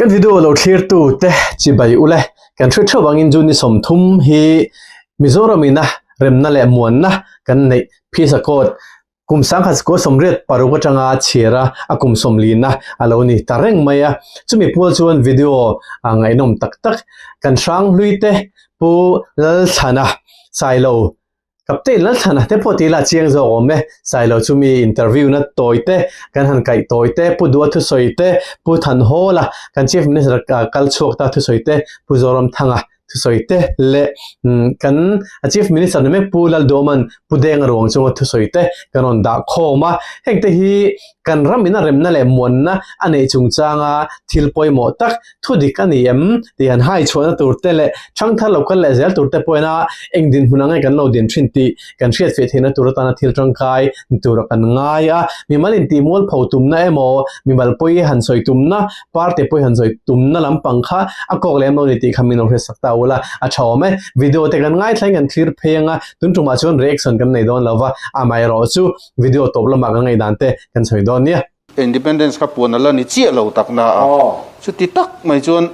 Kan video lo thlir tu te chibai ule kan hre theuh angin June ni 30 hi Mizoram ina remna leh muanna kan neih Peace Accord kum 1986 atanga chhiara a kum 40 na a lo ni ta reng mai a. Chumi pual chuan video ngaihnawm tak tak kan hrang hlui te Pu Lalthlana Sailo Captain Lalthlana te pawh tih lah chiang zawk awm e. Sailo chu mi interview na tawi te, kan han kaih tawi te, Pu Dua thusawi te, Pu Thanhawla kan Chief Minister kal chhuak ta thusawi te, Pu Zoramthanga thusawi te leh kan Chief Minister ni mek Pu Lalduaman Pu Denga ruang chunga thusawi te kan rawn dah khawm a. Heng te hi kan ram in a remna leh muanna a neih chungchanga thil pawimawh tak Thu dik a ni em? tih han hai chhuahna tur te leh thangthar lo kal leh zel tur te pawhin a eng dinhmun ang nge kan lo din thin tih kan hriat feh theihna tur atana thil tangkai ni tura kan ngai a. Mimal intih mualpho tumna emaw, mimal pawi han sawi tumna, party pawi han sawi tumna lampang kha a kawk lem lo ni tih kha min lo hriatsak ta ula a tha awm e. Video te kan ngaithlain kan thlir phei ang a, tun tumah chuan reaction kan nei dawn lo va, amaherawh chu video tawp lamah kan ngaihdan te kan sawi dawn nia. Independence kha puan a la ni chiah lo tak na a, chuti tak mai chuan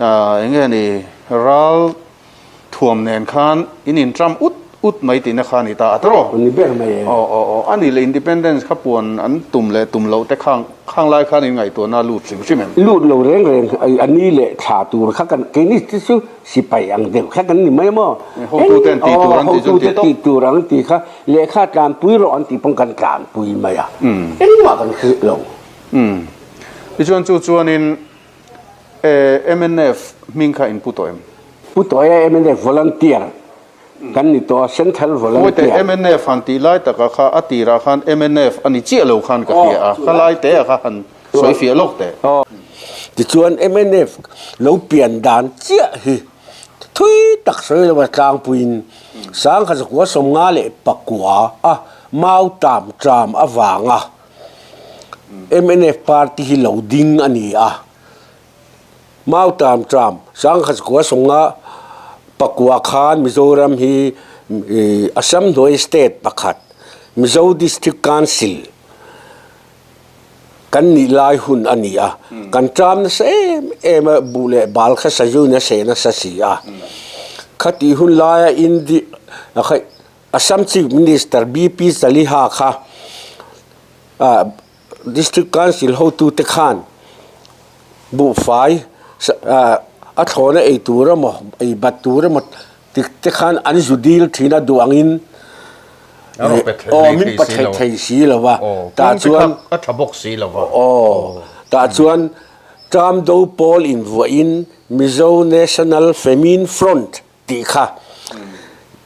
eng nge ni ral thuam nen khan in intram ut ut mai tihna kha a ni ta a tawh. Ni ber mai e. Aw aw aw, a nih leh Independence kha puan an tum leh tum loh te khang khang lai khan in ngaihtuahna a lut hrim hrim em? Lut lo reng reng a ni leh thla tur kha kan keini te chu sipai ang deuh kha kan ni mai maw? Hotu te an tih tur an tih chu an ti tawp. Hotu te tih tur ang tih kha Lehkha tlanpui rawh an tih pawn kan tlanpui mai a, engmah kan hrilh lo. Umm. Tichuan chu chuanin mnf hming kha in pu tawh em? Pu tawh e, mnf volunteer kan ni tawh a, central volunteer. Kawite mnf han tih lai takah kha a tirah khan mnf a ni chiah lo khan ka hria a, ka lai te ah kha han sawi fiah lawk teh. Tichuan mnf lo pian dan chiah hi Thui tak sawi lova tlangpuiin 1959 a Mau Tam Tram avanga mnf party hi lo ding a ni a. Mau Tam Tram 1959 khan Mizoram hi Assam hnuai state pakhat Mizo District Council Kan nih lai hun a ni a, kan ṭam nasa em em a, buh leh bal kha sazuin a seh nasa si a. Khatih hun laia Indi Assam Chief Minister BP Chaliha kha District Council hotute khan buhfai a thlawna ei tur emaw, ei bat tur emaw Tik te khan an zu dil thin a duh angin aw min pa thei thei si lo va tah chuan a tha bawk si lo va aw tah chuan Tram do pawl in vuah in Mizo National Famine Front tih kha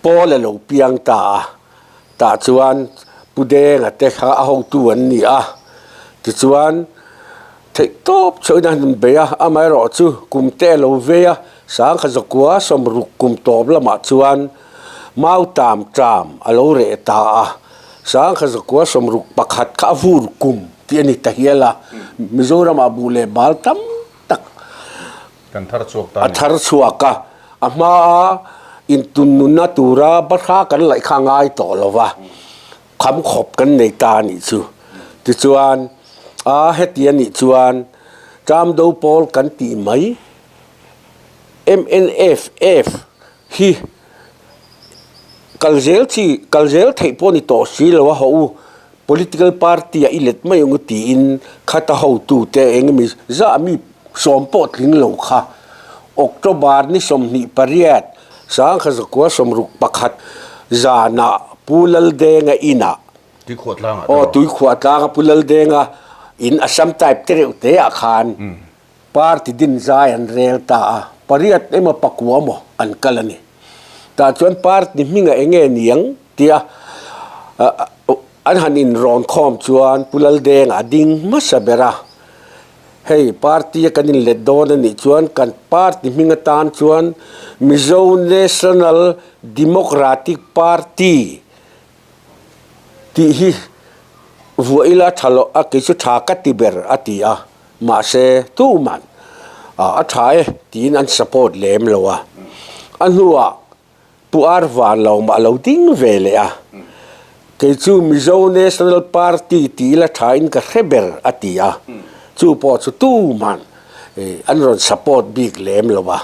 pawl a lo piang ta a tah chuan Pu Denga te kha a hotu an ni a tichuan Theih tawp chauhin a han inbei a, amaherawh chu kum te a lo vei a, 1960 kum tawp lamah chuan mau tam ṭam a lo reh ta a, 1961 kha a vur kum tih a ni ta hial a, Mizoramah buh leh bal tam tak a thar chhuak a, a hmaa intunnunna tura bahra kan laih kha a ngai tawh lo va. Kham khawp kan nei ta a nih chu. Tichuan, a heti a nih chuan Tram do pawl kan tih mai MNFF hi kal zel chi, kal zel theih pawh ni tawh si lo a haw u, political party ah i let mai ang u tiin khata hotute eng emaw zah mi sawm pawh tling lo kha October ni 28, 1961 zanah Pu Laldenga inah Tuikhuah aw Tuikhuah tlanga Pu Laldenga in Assam type te reuh te ah khan party din zai an rel ta a, pariat emaw pakua maw an kal a ni. Tah chuan party hmingah eng nge niang tia an han inrawn khawm chuan Pu Laldenga a ding hmasa ber a. Hei party a kan inlet dawn a nih chuan kan party hming atan chuan Mizo National Democratic Party tih hi vuah ila tha loh a kei chu tha ka ti ber a ti a, mahse tuman a tha e tiin an support lem lo a. A hnuah Pu Ar Van lo mah lo ding ve leh a, kei chu Mizo National Party tih ila tha in ka hre ber a ti a, chu pawh chu tuman an rawn support bik lem lo a.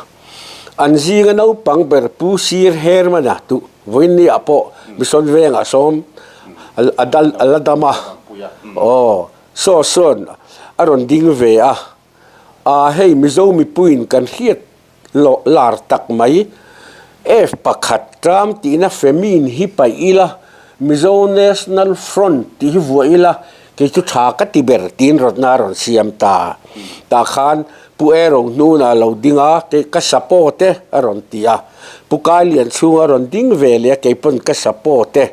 An zinga naupang ber Pu Sir Herman-a tu vawiinniah pawh Mission Vengah sawm a la dam a, aw saw sawn a rawn ding ve a, aa hei Mizo mipuiin kan hriat loh lar tak mai F pakhat ṭam tihna Famine hi paih ila, Mizo National Front tih hi vuah ila kei chu ṭha ka ti ber tiin rawtna a rawn siam ta. Tah khan Pu Ero hnunah lo ding a, kei ka support e a rawn ti a. Pu Kailian chhunga rawn ding ve leh a, kei pawn ka support e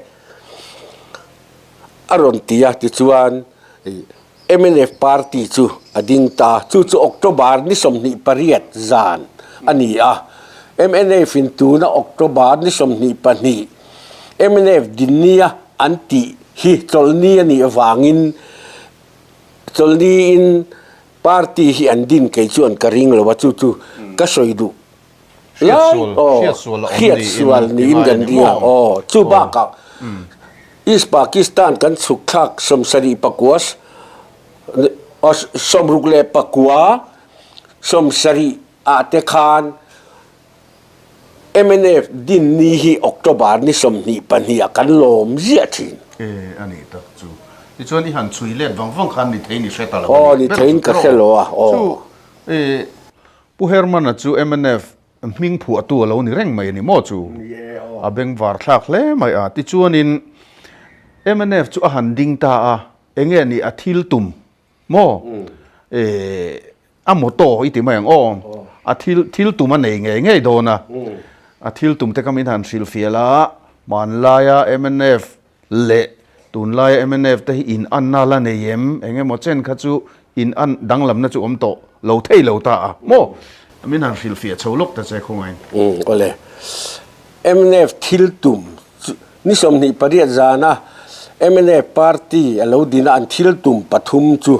a rawn ti a. Tichuan mnf party chu a ding ta. Chu chu October ni 28 zan a ni a. Mnf in tuna October ni 22 mnf dinnia an tih hi chawlhni a nih avangin chawlhniin Party hi an din kei chuan ka ring lo a, chu chu ka sawi duh lai aw, hriatsual niin kan ring a aw, chu bakah East Pakistan kan chhuk thlak 74 69 70 ah te khan Mnf din ni hi October ni 22 ah kan lawm ziah thin. E, a nih tak chu. Tichuan i han chhui let vang vang khan ni theiin i hre ta lo a ni. Aw, ni theiin ka hre lo a, aw. Chu, e, Pu Herman-a chu mnf hming phuahtu a lo ni reng mai a ni maw chu? Ni e, aw. A bengvar thlak hle mai a. Tichuanin mnf chu a han ding ta a, enge ni a thil tum maw? E, A motto i ti mai ang aw. A thil thil tum a nei ngei ngei dawn a. A thil tum te kha min han hrilhfiah la, hmanlaia mnf leh tunlaia mnf te hi in anna la nei em? Eng emaw chen kha chu in an danglamna chu awm tawh lo thei lo ta a maw? Min han hrilhfiah chho lawk ta che khawngaiin. Umm awle. Mnf thil tum chu ni 28 zana mnf party a lo din a an thil tum pathum chu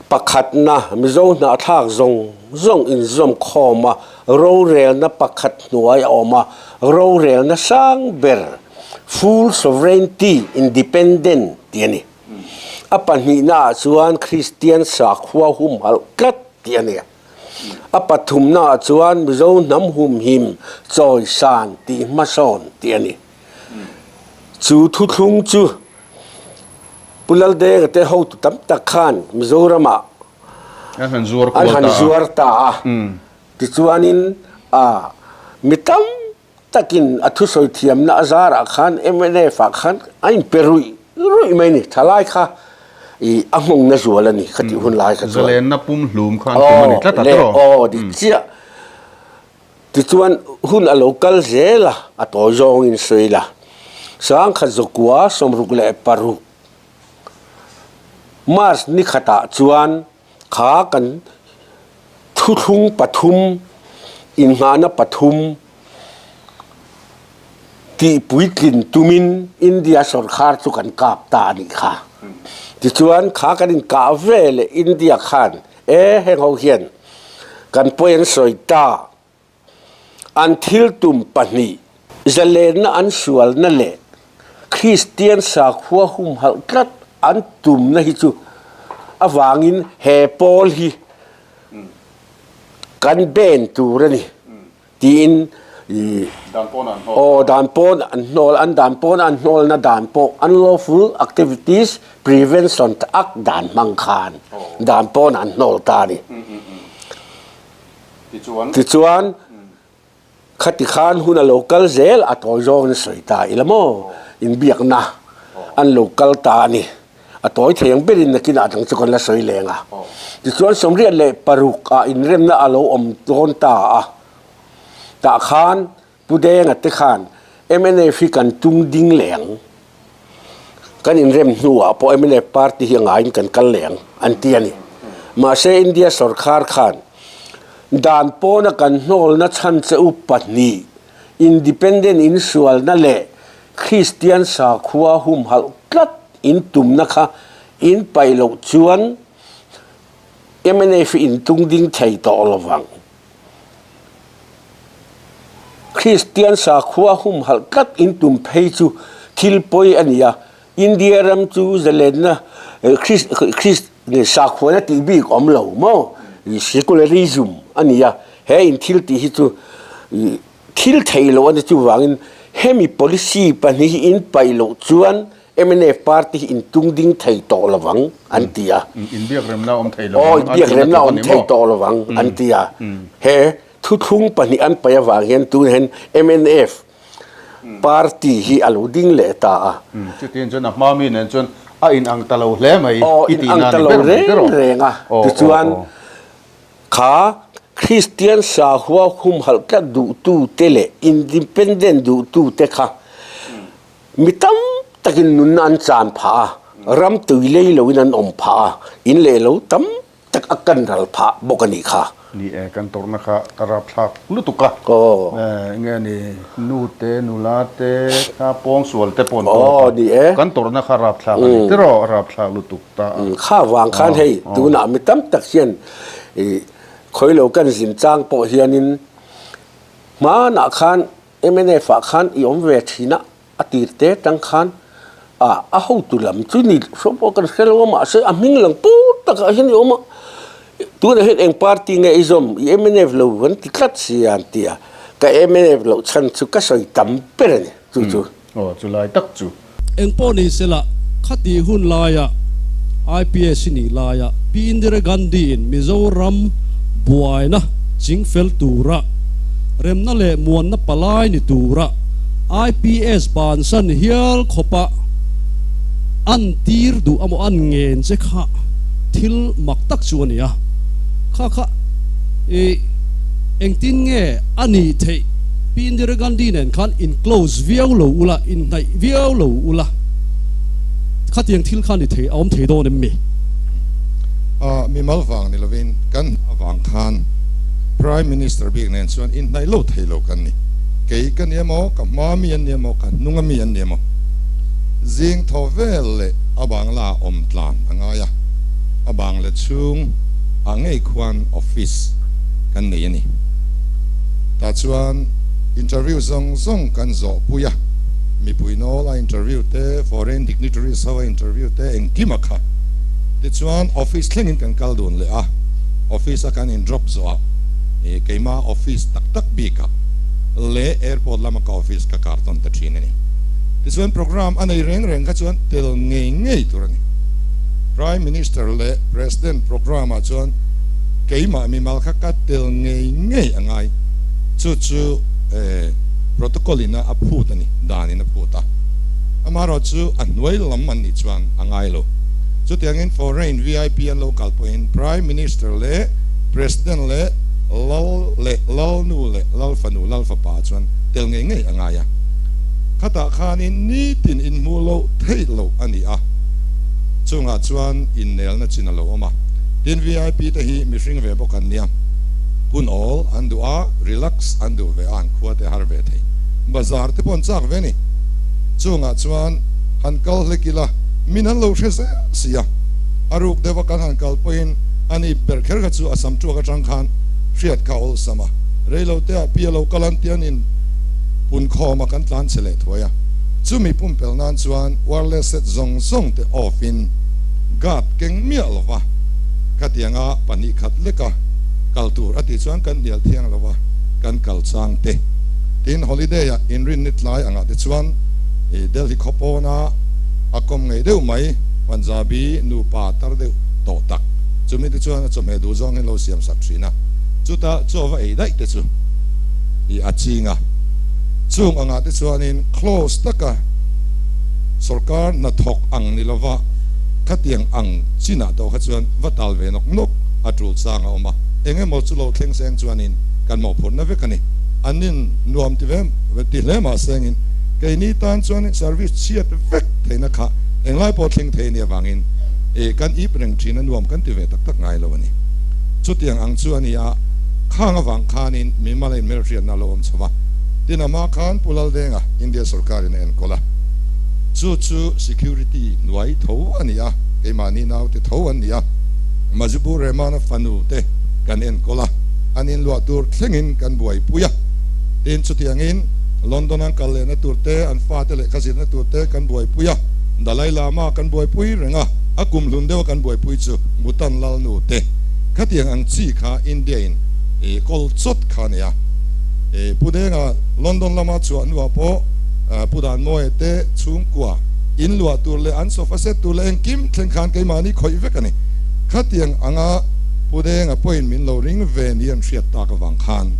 Pakhatna, Mizo hnahthlak zawng zawng inzawm khawm a, rorelna pakhat hnuai a awm a, rorelna sang ber, full sovereignty, independent, tih a ni. A pahnihnaah chuan Kristian sakhua humhalh tlat tih a ni. A pathumnaah chuan Mizo hnam humhim chawisan tih hmasawn tih a ni. Chu thuthlung chu Pu Laldenga te hotu tam tak khan Mizoramah an han zuar an han zuar ta a. Tichuanin a mi tam takin a thusawi thiamna a zarah khan mnf ah khan a inpe ruih ruih mai a ni. Thalai kha i a nghawngna zual a ni khatih hun lai kha chuan. Zalenna pumhlum khan tum a ni tlat a tawh. Aw dik chiah. Tichuan, hun a lo kal zel a, a tawi zawngin sawi la. 1966 March ni khatah chuan kha kan thuthlung pathum, innghahna pathum tih puitlin tumin India sawrkhar chu kan kap ta a nih kha. Tichuan, kha kan inkah ve leh India khan E, heng ho hian kan pawi an sawi ta. An thil tum pahnih, zalenna an sualna leh Kristian sakhua humhalh tlat an tumna hi chu avangin he pawl hi kan ben tur a ni. Tiin aw dan pawn an hnawl an dan pawn an hnawlna dan pawh unlawful activities prevention act dan hmang khan dan pawn an hnawl ta a ni. Tichuan khati khan hun a lo kal zel a tawi zawngin sawi ta ila maw inbiakna an lo kal ta a ni. A tawi thei ang berin nakinah dang chu kan la sawi leng a. Tichuan 86 ah inremna a lo awm dawn ta a. Tah khan Pu Denga te khan mnf hi kan tung ding leng, kan inrem hnuah pawh mnf party hi a ngaiin kan kal leng an ti a ni. Mahse India sorkar khan dan pawna kan hnawlna chhan che u pahnih, independent insualna leh Kristian sakhua humhalh tlat in tumna kha in paih loh chuan mnf hi in tung ding thei tawh lo vang. Kristian sakhua humhalh tlat in tum phei chu thil pawi a ni a, India ram chu zalenna Sakhua na tih bik awm lo maw? Secularism a ni a, he in thil tih hi chu thil theih loh a ni. Chuvangin hemi policy pahnih hi in paih loh chuan mnf party hi in tung ding thei tawh lovang an ti a. Inbiakremna awm thei lovang. Aw, inbiakremna awm thei tawh lovang an ti a. He thuthlung pahnih an paih avang hian tunah hian mnf Party hi a lo ding leh ta a. Chutiang chuan a hma mi nen chuan a inang ta lo hle mai i tih nan ni ber mai ber aw. Reng a. Tichuan kha Kristian sahua humhalh tlat duhtute leh independent duhtute kha mi tam takin nunna an chan phah a, ram tui lei loin an awm phah a, in leh lo tam tak a kan ral phah bawk a nih kha. Ni e, kan tawrhna kha ka rapthlak lutuk a. Enge ni, nu te, nula te, kha pawngsual te pawh an tawk a. Ni e. Kan tawrhna kha rapthlak a ni tiraw, a rapthlak lutuk ta a. Kha vang khan hei tunah mi tam tak hian khawi lo kan zin chang pawh hianin hmanah khan mnf ah khan i awm ve thin a. A tir te tang khan a a hotu lam chu ni hrawm pawh kan hre lo a mahse a hming lang pur takah hian i awm a tunah hian eng party nge i zawm i mnf lo an ti tlat si a an ti a ka mnf loh chhan chu ka sawi tam ber a ni chu chu. Aw chu lai tak chu. Eng pawh ni sela khati hun laia IPS i nih laia Pi Indira Gandhi in Mizoram buaina chingfel tura remna leh muanna palai ni tura IPS bansan hial khawpa an tir duh amaw an ngen che kha thil mak tak chu a ni a. Kha kha i engtin nge a nih theih? Pi Indira Gandhi nen khan in close viau lo ula, inhnaih viau lo ula, khatiang thil kha ni thei a awm thei dawn em mi? A mimal vang ni lovin kan hna vang khan Prime Minister bik nen chuan inhnaih lo thei lo kan ni. Kei ka ni emaw, ka hma mi an ni emaw, ka hnunga mi an ni emaw. Zing thaw vel leh a bangla awm tlan a ngai a, a bang leh chhung ah ngei khuan office kan nei a ni. Tah chuan interview zawng zawng kan zawh pui a, mipui nawl a interview te, foreign dignitaries ho a interview te engkim a kha. Tichuan office thlengin kan kal dun leh a, office a kan in drop zawh ah ih keima office tak tak bik ah leh airport lama ka office ka kar tawn ta thin a ni. Tichuan program a nei reng reng kha chuan tel ngei ngei tur a ni. Prime Minister leh President program ah chuan keimah mimal kha ka tel ngei ngei a ngai. Chu chu eh protocol in a a phut a ni, dan in a phut a. Amaherawhchu a hnuai lam an nih chuan a ngai lo. Chutiangin foreign vip an lo kal pawhin Prime Minister leh President leh Lal leh Lalnu leh Lalfanu Lalfapa chuan tel ngei ngei a ngai a. Khatah khanin nitin inhmuh loh theih loh a ni a, chungah chuan innelna chin a lo awm a. Tin vip te hi mihring ve bawk an nia, hun awl an duh a, relax an duh ve a, an khua te har ve thei. Bazar te pawh an chak ve a ni. Chungah chuan han kal hlek ila min an lo hre zel si a, a ruk deuh a kan han kal pawhin a ni ber kher kha chu a sam tuak atang khan hriat kha a awlsam a, reilo te ah pi a lo kal an ti an in pun khawm a kan tlan chhe leh thuai a, chumi pumpelh nan chuan wireless set zawng zawng te off in guard keng miah lo va, khatianga pahnih khat leka kal tur a tih chuan kan hnial thiang lo va kan kal chang te. Tin holiday ah inrinni tlai angah te chuan Delhi khawpawna a kawm ngei deuh mai Punjabi nupa tar deuh tawh tak chumi te chuan a chawhmeh duh zawngin lo siam sak thin a, chuta chaw va ei daih te chu i a ching a. Chung angah te chuanin close taka sorkar hnathawk ang ni lova khatiang ang chinah tawh kha chuan va tal ve nawk nawk a tul chang a awm a, eng emaw chu lo thleng seng chuanin kan mawhphurhna vek a ni. An nin nuam ti ve ti hle mah sengin keini tan chuanin service chhiat vek theihna kha englai pawh thleng thei a nih avangin ih kan ip reng thin a nuam kan ti ve tak tak ngai lo a ni. Chutiang ang chu a ni a, khang avang khanin mimal a inhmelhriatna a lo awm chho va, tin a hma khan Pu Laldenga India sorkarin a enkawl a, chu chu security hnuai tho a ni a, keimahni naute tho an ni a, Majibur Rehman-a fanu te kan enkawl a, an inluah tur thlengin kan buaipui a, tin chutiangin London an kal lehna tur te, an fate lehkha zirna tur te kan buaipui a, Dalai Lama kan buaipui reng a, a kum hlun deuha kan buaipui chu Bhutan Lalnu te. Khatiang ang chi kha India in kawl chawt kha a ni a. Pu Denga London lama chhuah hnuah pawh Pu Danmawia te chhungkua in luah tur leh an sofa set tur leh engkim thleng khan keimahni khawih vek a ni. Khatiang anga Pu Denga pawhin min lo ring ve ni an hriat tak avang khan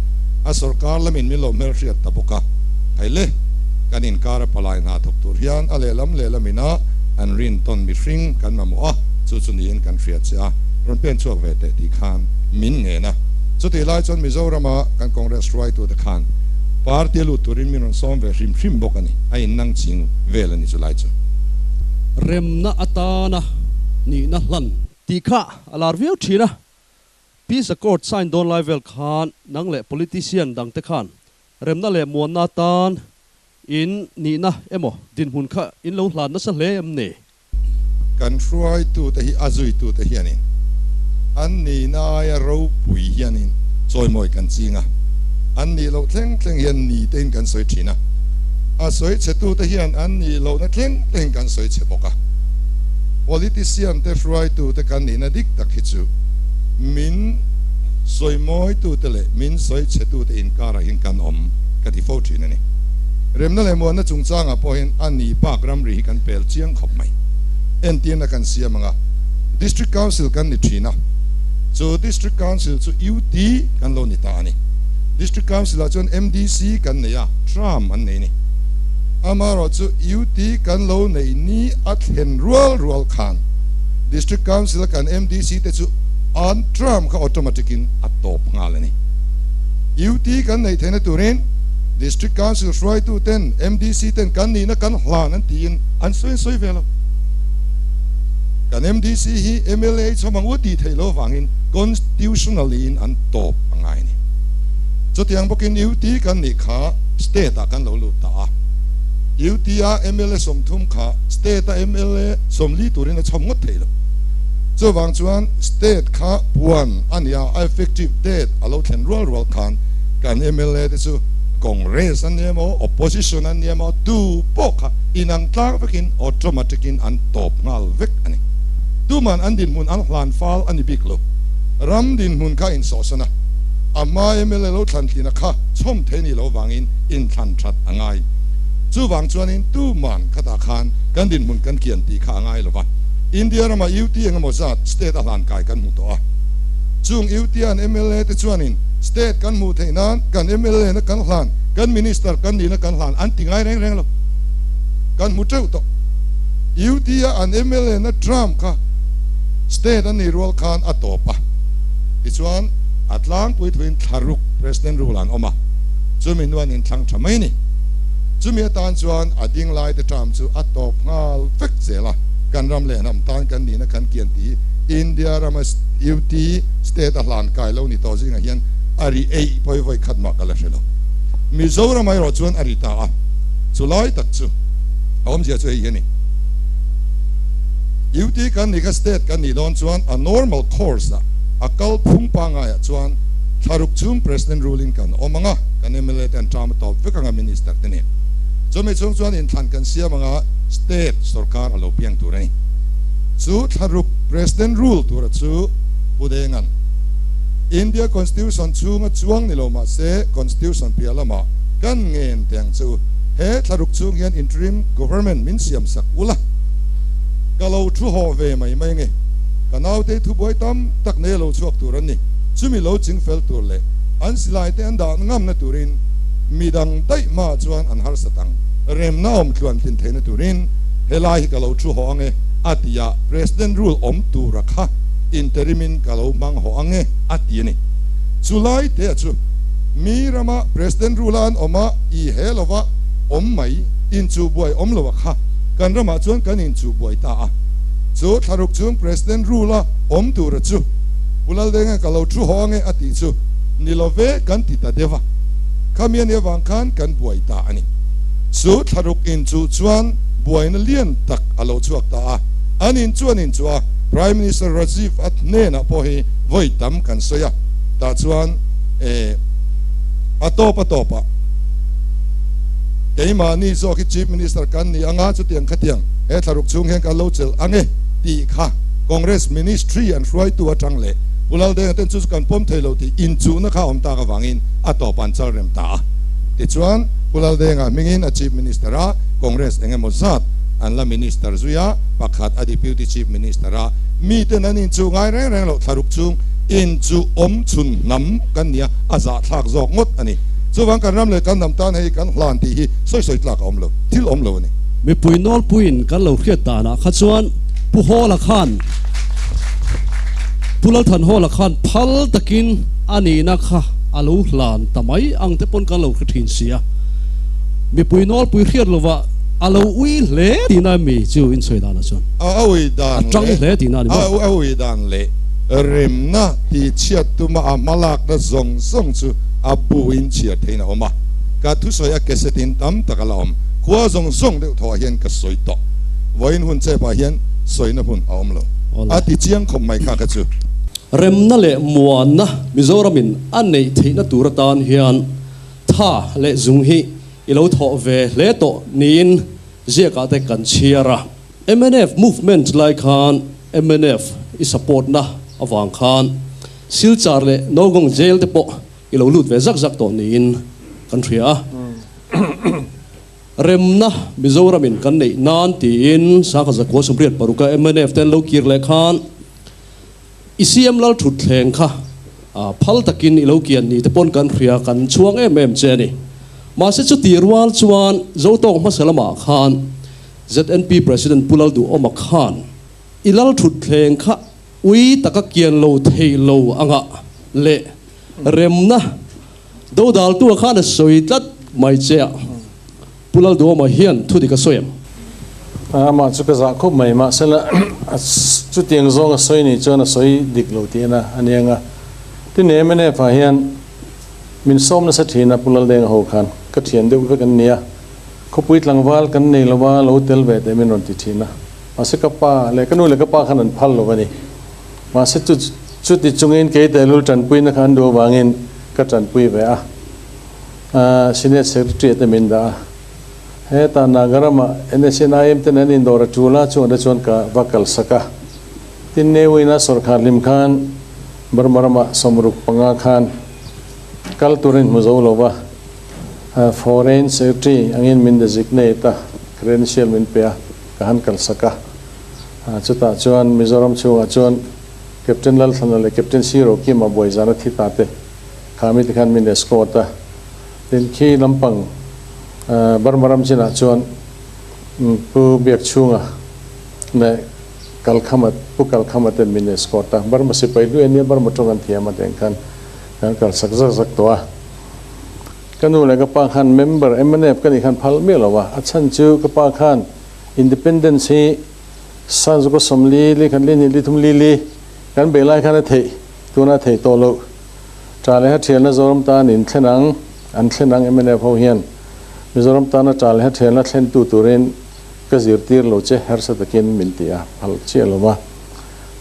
a sorkar lamin min lo hmelhriat ta bawk a. Hei le, kan inkar a palai hna thawk tur hian a lehlam lehlamin a an rintawn mihring kan mamawh a, chu chu niin kan hriat che a, rawn pen chhuak ve teh tih khan min ngen a. Chutih lai chuan Mizorama kan Congress hruaitute khan party a lut turin min rawn sawm ve hrim hrim bawk a ni, a innang ching vel a ni chulai chu. Remna atana nihna hlan. Tih kha a lar viau thin a, Peace Accord sign dawn lai vel khan nang leh politician dangte khan remna leh muanna atan in nihna emaw dinhmun kha in lo hlan nasa hle em ni? Kan hruaitute hi a zuitute hianin an nihna aia ropui hianin chawimawi kan ching a, an nih loh thleng thleng hian ni tein kan sawi thin a, a sawi chhetute hian an nih lohna thleng thleng kan sawi chhe bawk a. Politician te hruaitute kan nihna dik tak hi chu min sawimawitute leh min sawi chhetute inkarah hian kan awm ka ti fo thin a ni. Remna leh muanna chungchangah pawhin a ni bak ramri hi kan pel chiang khawp mai. Entirna kan siam ang a, District Council kan ni thin a, chu District Council chu UT kan lo ni ta a ni. District Council ah chuan MDC kan nei a, tram an nei a ni. Amaherawhchu UT kan lo neih ni a thlen rual rual khan District Council a kan MDC te chu an tram kha automatic in a tawp nghal a ni. UT kan neih theihna turin District Council hruaitu ten MDC ten kan nihna kan hlan an tiin an sawi an sawi ve lo. Kan MDC hi mla chhawm ang u tih theih loh avangin constitutionally in an tawp a ngai a ni. Chutiang bawkin UT kan nih kha state ah kan lo lut ta a. UT a mla 30 kha state a mla 40 turin a chhawm ngawt thei lo. Chuvang chuan state kha puan a nia a effective date a lo thlen rual rual khan kan mla te chu Congress an ni emaw opposition an ni emaw tu pawh kha inang tlang vekin automatic in an tawp nghal vek a ni. Tuman an dinhmun an hlan fal a ni bik lo. Ram dinhmun kha insawhsan a, a hma mla lo thlan tlina kha chhawm thei ni lo vangin inthlan that a ngai. Chuvang chuanin tuman khatah khan kan dinhmun kan kian tih kha a ngai lo va. India rama UT engemaw zat state a hlan kai kan hmu tawh a. Chung UT an mla te chuanin state kan hmuh theih nan kan mla na kan hlan, kan minister kan nihna kan hlan an ti ngai reng reng lo. Kan hmu teuh tawh. UT a an mla na Trump kha state an nih rual khan a tawp a. Tichuan a tlangpui thuin thlaruk President rule an awm a, chumi hnuan inthlang tha mai ni. Chumi atan chuan a ding lai te Trump chu a tawp nghal vek zel a, kan ram leh hnam tan kan nihna kan kian tih hi India rama UT state a hlan kai lo ni tawh zingah hian a ri eih pawi vawi khat mah ka la hre lo. Mizoram erawh chuan a ri ta a, chu lai tak chu a awmzia chu hei hi a ni. UT kan nih kha state kan nih dawn chuan a normal course ah a kal phung pangaiah chuan thlaruk chung President ruling kan awm ang a, kan mla te an term a tawp vek ang a minister te nen. Chumi chhung chuan inthlan kan siam ang a, state sorkar a lo piang tur a ni. Chu thlaruk President rule tura chu Pu Denga'n India Constitution chhunga chuang ni lo mah se Constitution piah lamah kan ngen teh ang che u. He thlaruk chhung hian interim government min siam sak ula ka lo thu haw ve mai mai nge. Ka naute thubuai tam tak nei lo chhuak tur an ni. Chumi lo ching fel tur leh an silai te an dah ngamna turin midang daih hmaah chuan an harsat ang. Remna awm tluan tlin theihna turin helai hi ka lo thu haw ang e a ti a, President rule awm tura kha interim in ka lo hmang haw ang e a ti a ni. Chulai te chu mi rama President rule a an awm a, i he lova awm mai inchuhbuai awm lo a kha kan ramah chuan kan inchuhbuai ta a. Chu thlaruk chung President rule a awm tura chu Pu Laldenga ka lo thu haw ang e a tih chu ni lo ve kan ti ta deuh a, khami a nih avang khan kan buai ta a ni. Chu thlaruk inchuh chuan buaina lian tak a lo chhuak ta a, an inchu an inchuh a, Prime Minister Rajiv a hnenah pawh hi vawi tam kan sawi a, tah chuan eh a tawp a tawp ah keimahni zawk hi Chief Minister kan ni anga chutiang khatiang he thlaruk chhung hian kan lo chelh ang e tih kha Congress Ministry an hruaitu atang leh. Pu Laldenga ten chu chu kan pawm thei lo tih inchuhna kha a awm tak avangin a tawp an chal rem ta a. Tichuan, Pu Laldenga hmingin a Chief Minister a, Congress eng emaw zat an la Minister zui a, pakhat a Deputy Chief Minister a, miten an inchuh ngai reng reng loh thlaruk chung inchuh awm chhun hnam kan nia, a zahthlak zawk ngawt a ni. Chuvang kan ram leh kan hnam tan hei kan hlan tih hi sawi sawi tlak a awm lo, thil awm lo a ni. Mipui nawlpuiin kan lo hriat danah kha chuan Pu Hawla khan, Pu Lalthanhawla khan phal takin a nihna kha a lo hlan ta mai ang te pawn kan lo hre thin si a. Mipui nawlpui hriat lovah a lo ui hle tihna mi chu insawi danah chuan A ui dan a tang leh hle tihna a ni maw? A ui dan leh remna tihchhiat tuma a hmalakna zawng zawng chu a buin chhiar theiin a awm a. Ka thusawi a kesetin tam tak a la awm. Khua zawng zawng deuh thawhah hian ka sawi tawh. Vawiin hun chepah hian sawina hun a awm lo. A ti chiang khawp mai kha kha chu. Remna leh muanna Mizoramin a neih theihna tur atan hian tha leh zung hi i lo thawh ve hle tawh niin ziakah te kan chhiar a. Mnf movement lai khan mnf i support na avang khan Silchar leh Nowgong jail te pawh i lo lut ve zak zak tawh niin kan hria a. Remna Mizoramin kan neih nan tiin Sangha Zakua 86 a mnf te an lo kir leh khan I CM lal thut thleng kha phal takin i lo kian ni te pawn kan hria, kan chhuang em em che a ni. Mahse chuti rual chuan Zotawng hmasa lamah khan ZNP President Pu Lalduhawma khan i lal thut thleng kha ui taka kian lo thei lo anga leh remna dodaltua khan a sawi tlat mai che a. Pu Lalduhawma hian thu dik a sawi em? Amah chu ka zah khawp mai, mahsela chutiang zawng a sawi nih chuan a sawi dik lo tih ena a nia nga. Tin, mnf ah hian min sawm nasa thin a Pu Laldenga ho khan, ka thian deuh vek an nia, khawpui tlangval kan nei lova lo tel ve teh min rawn ti thin a, mahse ka pa leh ka nu leh ka pa khan an phal lo a ni. Mahse chu chuti chungin kei tehlul tanpuina kha an duh avangin ka tanpui ve a. Senate Secretary te min dah a, hetah Nagarama NSNIM ten an indawr a tul a, chuan te chuan ka va kalsak a. Tin, Newina sawrkhar hlim khan Burma ramah 65 khan kal turin hmu zo lo va, Foreign Secretary angin min designate a, credential min pe a, ka han kalsak a. Chutah chuan Mizoram chhungah chuan Captain Lalthlana leh Captain Siro Kima buai zana thi ta te, Kha mite khan min escort a, tin khi lampang Burma ram chinah chuan Pu Biakchhunga leh Kalkhama, Pu Kalkhama ten min escort a, Burma sipai hlui ania Burma tawng an thiam a teng khan kan kal sak zak zak tawh a. Ka nu leh ka pa khan member mnf ka nih khan phal miah lo a, a chhan chu ka pa khan Independence hi Sanzuka 40 li khan li hnih li thum li li kan beih lai khan a theih, tuna theih tawh loh. Ṭa leh Ṭhialna Zoram tan in thlen ang, an thlen ang mnf ho hian Mizoram tana ṭa leh ṭhialna thlentu turin ka zirtir lo che harsa takin min ti a, phal chiah lo va.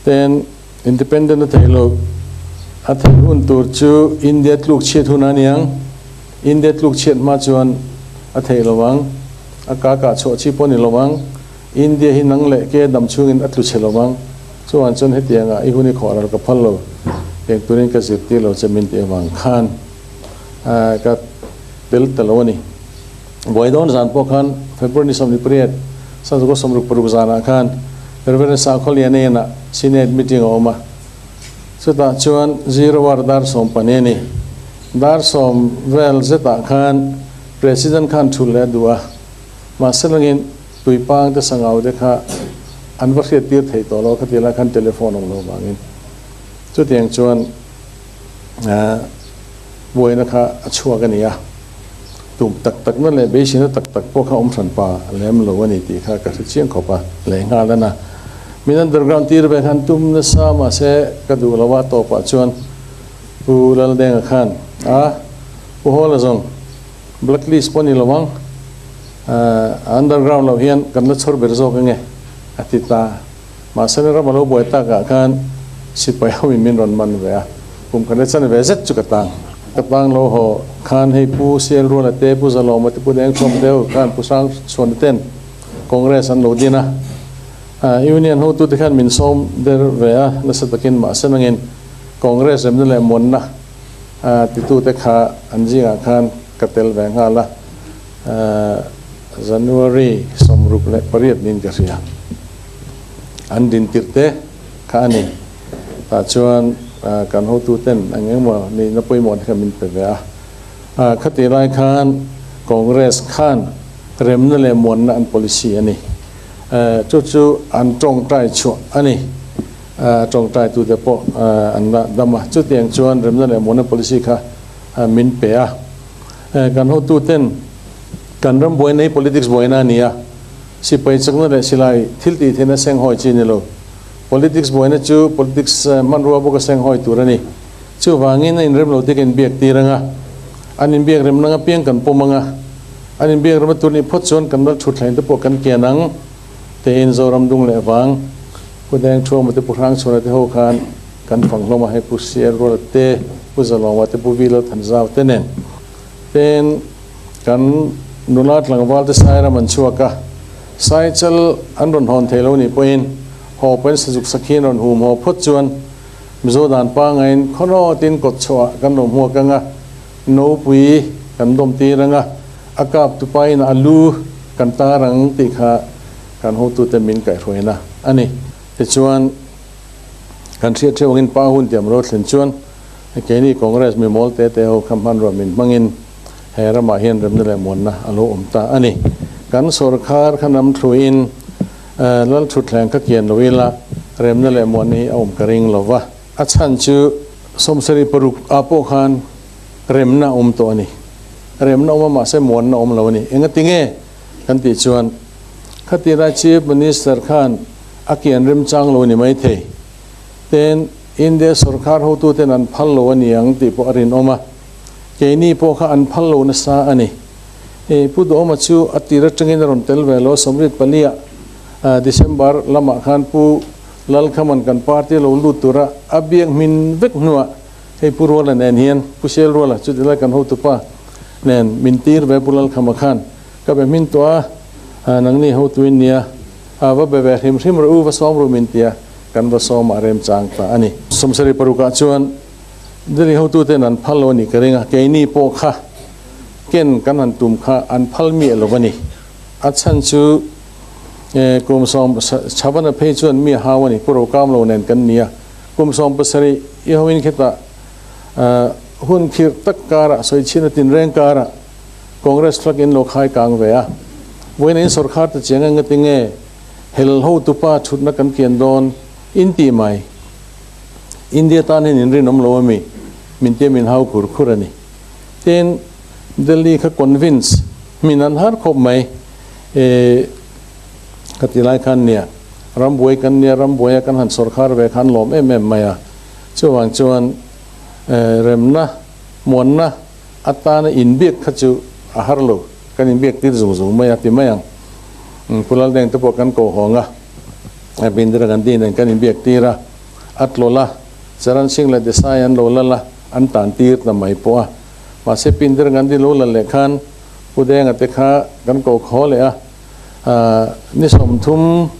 Ten Independent a theih loh, a theih hun tur chu India tluk chhiat hun a niang, India tluk chhiat hma chuan a theih lo vang, a ka kah chhuah chi pawh ni lo vang, India hi nang leh ke dam chhungin a tlu chhe lo vang. Chuan chuan hetiangah i hun i khawh ral ka phal lo, eng turin ka zirtir lo che min tih avang khan ka tel ta lo a ni. Buai dawn zan pawh khan February ni 28, 1966 zanah khan Reverend Sakhawlianena Senate meeting a awm a. Chutah chuan zero hour dar 12 a ni. Dar 10 vel zetah khan President khan thulh leh a duh a. Mahse langin Tuipang te sangau te kha an va hriat tir thei tawh lo khatia lai khan telephone awm lo vangin chutiang chuan buaina kha a chhuak a ni a, tum tak tak na leh beiseina tak tak pawh kha awm hran pa lem lo a ni tih kha ka hre chiang khawp a lehnghal a na. Min underground tir ve khan tum nasa mahse ka duh lo a tawpah chuan Pu Laldenga khan a Pu Hawla zawng Blacklist pawh ni lo ang, underground loh hian kan la chhawr ber zawk ange a ti ta. Mahse ni ram a lo buai takah khan sipai ho in min rawn man ve a, kum khat le chan ve zet chu ka tang. Ka tang lo haw khan hei Pu Sial Ruala te, Pu Zalawma te, Pu Dengchawm te ho khan Pu Sang Chhuana ten Congress an lo din a, Union hotute khan min sawm der ve a nasa takin mahse nangin. Congress remna leh muanna titute kha an zingah khan ka tel ve nghal a, January 68 niin ka hria. An din tirh te kha a ni. Tah chuan kan hotuten eng engemaw nihna pawimawh te kha min pe ve a. Khatih lai khan Congress khan remna leh muanna an policy a ni. Chu chu an tawngtai chhuah a ni. Tawngtai tute pawh an la dam a. Chutiang chuan remna leh muanna policy kha min pe a. Kan hotuten kan ram buaina hi politics buaina a ni a. Sipai chakna leh silai thil tih theihna senghawi chi a ni lo. Politics buaina chu politics hmanrua bawka senghawi tur a ni. Chuvangin a inrem lo te ka inbiak tir ang a, an inbiak rem nang apiang kan pawm ang a, an inbiak rem a tur nih phawt chuan kan ral thuthlain te pawh kan kian ang, tiin Zoram dung leh vang Pu Deng Thuama te Pu Hrangchhuana te ho khan kan fang hlawm a, hei Pu Sial Ruala te, Pu Zalawma te, Pu Vilo Thanzau te nen ten kan nula tlangval te Sairam an chhuak a, Saichal an rawn hawn thei lo nih pawhin haw pawn sazuk sakhi an rawn hum haw phawt chuan Mizo dan pangaiin khawhnawtin kawt chhuah kan lo hmuak ang a, nopui kan dawm tir ang a, a kap tupain a lu kan tar ang tih kha kan hotute min kaihhruaina a ni. Tichuan, kan hriat theuh angin pa hun tiam ro thlen chuan keini Congress mi mawl te te ho kha hmanrua min hmangin he ramah hian remna leh muanna a lo awm ta a ni. Kan sorkar kha nam thluin Lal thutthleng ka kian lo ila remna leh muanna hi a awm ka ring lo va. A chhan chu 76 ah pawh khan remna a awm tawh a ni. Remna awm a mahse muanna a awm lo a ni. Engati nge kan tih chuan khatira Chief Minister khan a kian remchang lo a ni maithei. Ten India sorkar hotuten an phal lo a ni ang tih pawh a rinawm a. Keini pawh kha an phal lo nasa a ni. I Pu Duhawma chu a tir atangin a rawn tel ve lo, 24 ah December lamah khan Pu Lalkhaman kan party lo lut tura a biak hmin vek hnuah hei Pu Ruala nen hian Pu Sial Ruala chuti lai kan hotupa nen min tir ve Pu Lalkhama khan ka be hmin tawh a, nangni hotuin nia a va be ve hrim hrim rawh u va sawm ru min tia kan va sawm a remchang ta a ni. 76 ah chuan Delhi hotuten an phal lo a nih ka ring a, keini pawh kha Ken kan han tum kha an phal miah lo a ni. A chhan chu kum sawm Chavana phei chuan mi a hau a ni, Pu Rokam lo nen kan ni a. Kum 70 i hoin khetah hun khirh tak karah sawichhin a tinreng karah Congress flag in lo khai kang ve a. Vawiin in sawrkhar ta chiang eng ngati nge hel hotupa thutna kan kian dawn in ti mai. India tan hian in rinawm lo a mi? Min tia min hau khur khur a ni. Tin, Delhi kha convince min an har khawp mai. E, ka ti lai khan nia, rambuai kan nia, rambuaia kan han sawrkhar ve khan lawm em em mai a. Chuvang chuan, e, remna, muanna atana inbiak kha chu a har lo. Kan inbiak tir zung zung mai a ti mai ang. Pu Laldeng te pawh kan ko hawng a, Indira Gandhi nen kan inbiak tir a, a tlawlh a, Charan Singh leh Desai an lo lal a, an tan tir ta mai pawh a. Mahse Pindira Gandhi lo la leh khan Pu Denga te kha kan ko khaw leh a, ni 31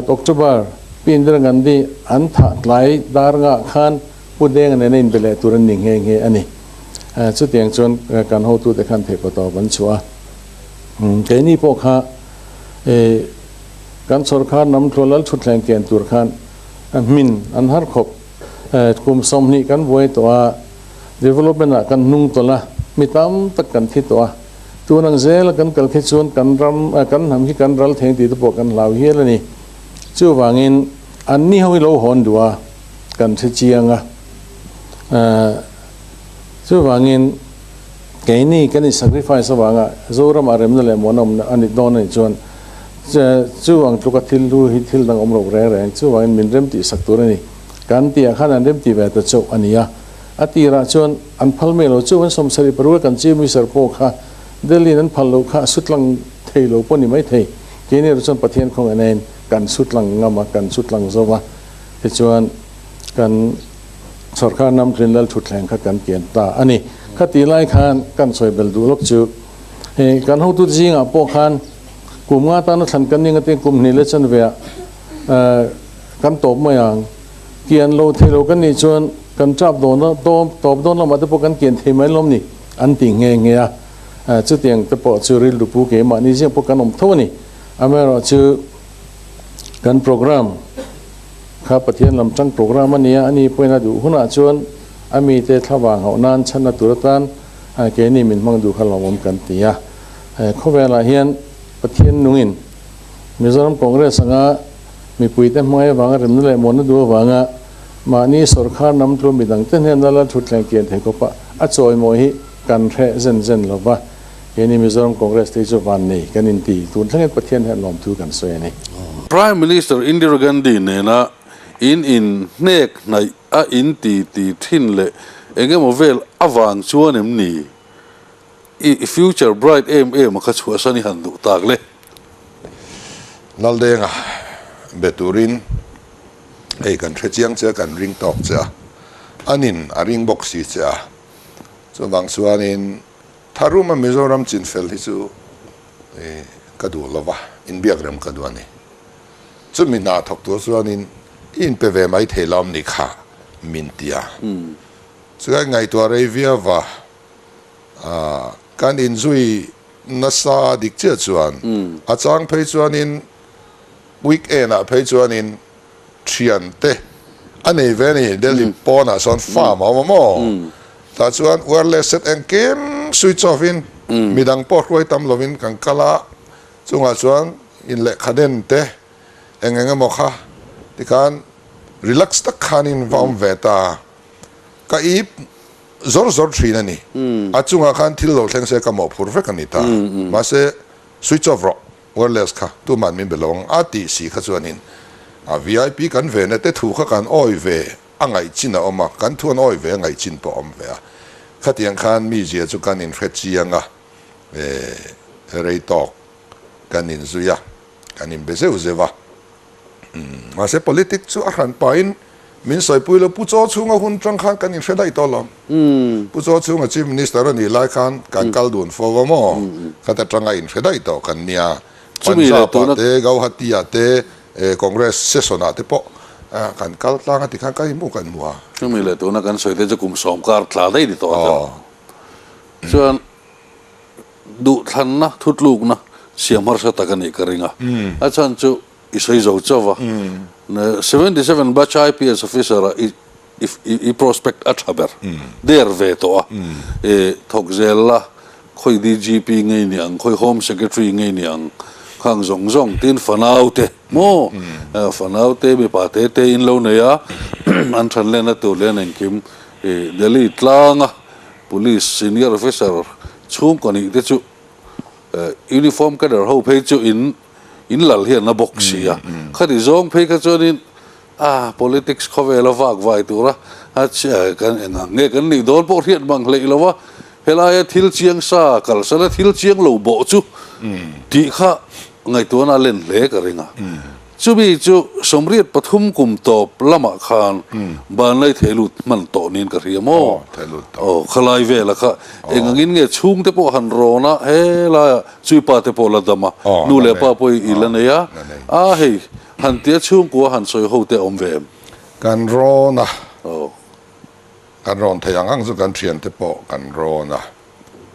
October Pindira Gandhi an thah tlai dar ngah khan Pu Denga nena inbe leh tur an ni nghe nghe a ni. Chutiang chuan kan hotute khan theih pawh tawp an chhuah a. Keini pawh kha kan sawrkar hnam tluah lal thutthleng kian tur khan hmin an har khawp. Kum 20 kan buai tawh a, development ah kan hnung tawlh a, mi tam tak kan thi tawh a. Tun ang zela kan kal khi chuan kan ram, kan hnam hi kan ral theng tih te pawh kan hlau hial a ni. Chuvangin an ni ho hi lo hawn duh a, kan hre chiang a. Chuvangin keini kan in sacrifice avanga Zoram ah remna leh muan awmna a ni dawn a nih chuan chu ang tluka thil hlu hi thil dang awm lo reng reng. Chuvangin min rem tih sak tur a ni. Kan tih ah khan an rem ti ve ta chauh a ni a. A tirah chuan an phal mai lo chu an 76 a kan Chief Minister pawh kha Delhi in an phal loh kha a sutlang thei lo pawh a ni mai thei. Keini erawh chuan Pathian khawngaih nain kan sutlang ngam a, kan sutlang zo a. Tichuan kan Sawrkar Namtlin Lal thutthleng kha kan kian ta a ni. Khatih lai khan kan sawi bel duh lawk chu hei kan hotu zingah pawh khan kum nga tana thlan kan ning atin kum hnih leh chanveah kan tawp mai ang. Kian lo thei lo kan nih chuan kan tap dawn a, tawp dawn lamah te pawh kan kian thei mai lawm ni an ti nghe nghe a. Chutiang te pawh chu rilru pu keimahni ziang pawh kan awm tho a ni. Amaherawhchu kan program kha Pathian lam tang program a ni a, ani pawhin a duh hunah chuan a mite thlavang hauh nan chhanna tur atan keini min hmang duh kha lawmawm kan ti a. Khawvelah hian Pathian nungin Mizoram Congress anga mipuite hmangaih avanga remna leh muanna duh avanga mahni sawrkhar nam tlu midangte hnena la thutthleng kian thei khawpa a chawimawi hi kan hreh zen zen lo va, keini Mizoram Congress te hi chu van nei kan inti tun thlengin Pathian hian lawmthu kan sawi a ni. Prime Minister Indira Gandhi nena in in hnek hnaih a in ti ti thin leh engemaw vel avang chuan em ni? I future bright em em a kha chhuahsan i han duh tak le. Laldenga be turin hei kan hre chiang che a, kan ring tawk che a, anin a ring bawk si che a, chuvang chuanin tharuma Mizoram chinfel hi chu ka duh lo va, inbiak rem ka duh a ni. Chumi hna thawk tur chuanin i inpe ve mai thei lo am ni kha min ti a, chukai ngaihtuah rei viau va. Kan inzui nasa dik chiah chuan a chang phei chuanin weekend ah phei chuanin thian te a nei ve a ni Delhi pawnah sawn farm a awm a maw tah chuan wireless set engkim switch off in midang pawh hruai tam lovin kan kal a chungah chuan in lehkha den te eng eng emaw kha tikhan relax tak khanin va awm ve ta ka ip Zawr zawr thin a ni. A chungah khan thil lo thleng se ka mawhphur vek a ni ta. Mahse, switch off rawh, wireless kha tuman min be lo ang a tih si kha chuanin a vip kan ve na te thu kha kan awi ve a ngaih chin a awm a, kan thu an awi ve a ngaih chin pawh a awm ve a. Khatiang khan mi zia chu kan inhre chiang a, rei tawk kan inzui a, kan inbe zeuh zeuh a. Mahse politic chu a hran pahin min sawipui lo, Pu Chaw chhunga hun tang khan kan inhre daih tawh lo. Pu Chaw chhunga Chief Minister a nih lai khan kan kal dun fo va maw? Khata tanga inhre daih tawh kan nia. Punjab-ah te, Gauhati-ah te, Congress session-ah te pawh kan kal tlang a ti khan kan inhmu kan hmu a. Chumi leh tuna kan sawi te chu kum sawm kar tla daih ni tawh a. Chuan duhthlanna thutlukna siam harsa tak a nih ka ring a. A chhan chu i sawi zo chauh va. 77 batch IPS officer ah i i prospect a tha ber der ve tawh a. I thawk zel la khawi DGP ngei ni ang, khawi Home Secretary ngei ni ang khang zawng zawng tin fanau te maw fanau te mipa te te in lo nei a an than lehna tur leh an engkim i Delhi tlanga Police senior officer chhungkaw nih te chu uniform cadre ho phei chu in in lal hian a bawk si a, khati zawng phei kha chuanin ah politics khawvela vak vai tura a kan eng ang nge kan nih dawn pawh hriat mang hleih lo a, helaia thil chiang sa kalsana thil chiang lo bawh chu tih kha ngaihtuahna a len hle ka ring a. Chumi chu 83 kum tawp lamah khan banlai theilut hman tawh niin ka hria maw? Aw, khalai vela kha eng angin nge chhungte pawh han rawn a, helaiah chuipa te pawh la dam a, nu leh pa pawh i la nei a, a hei han tia chhungkua han sawi ho te a awm ve em? Kan rawn a, kan rawn thei ang ang chu kan thiante pawh kan rawn a,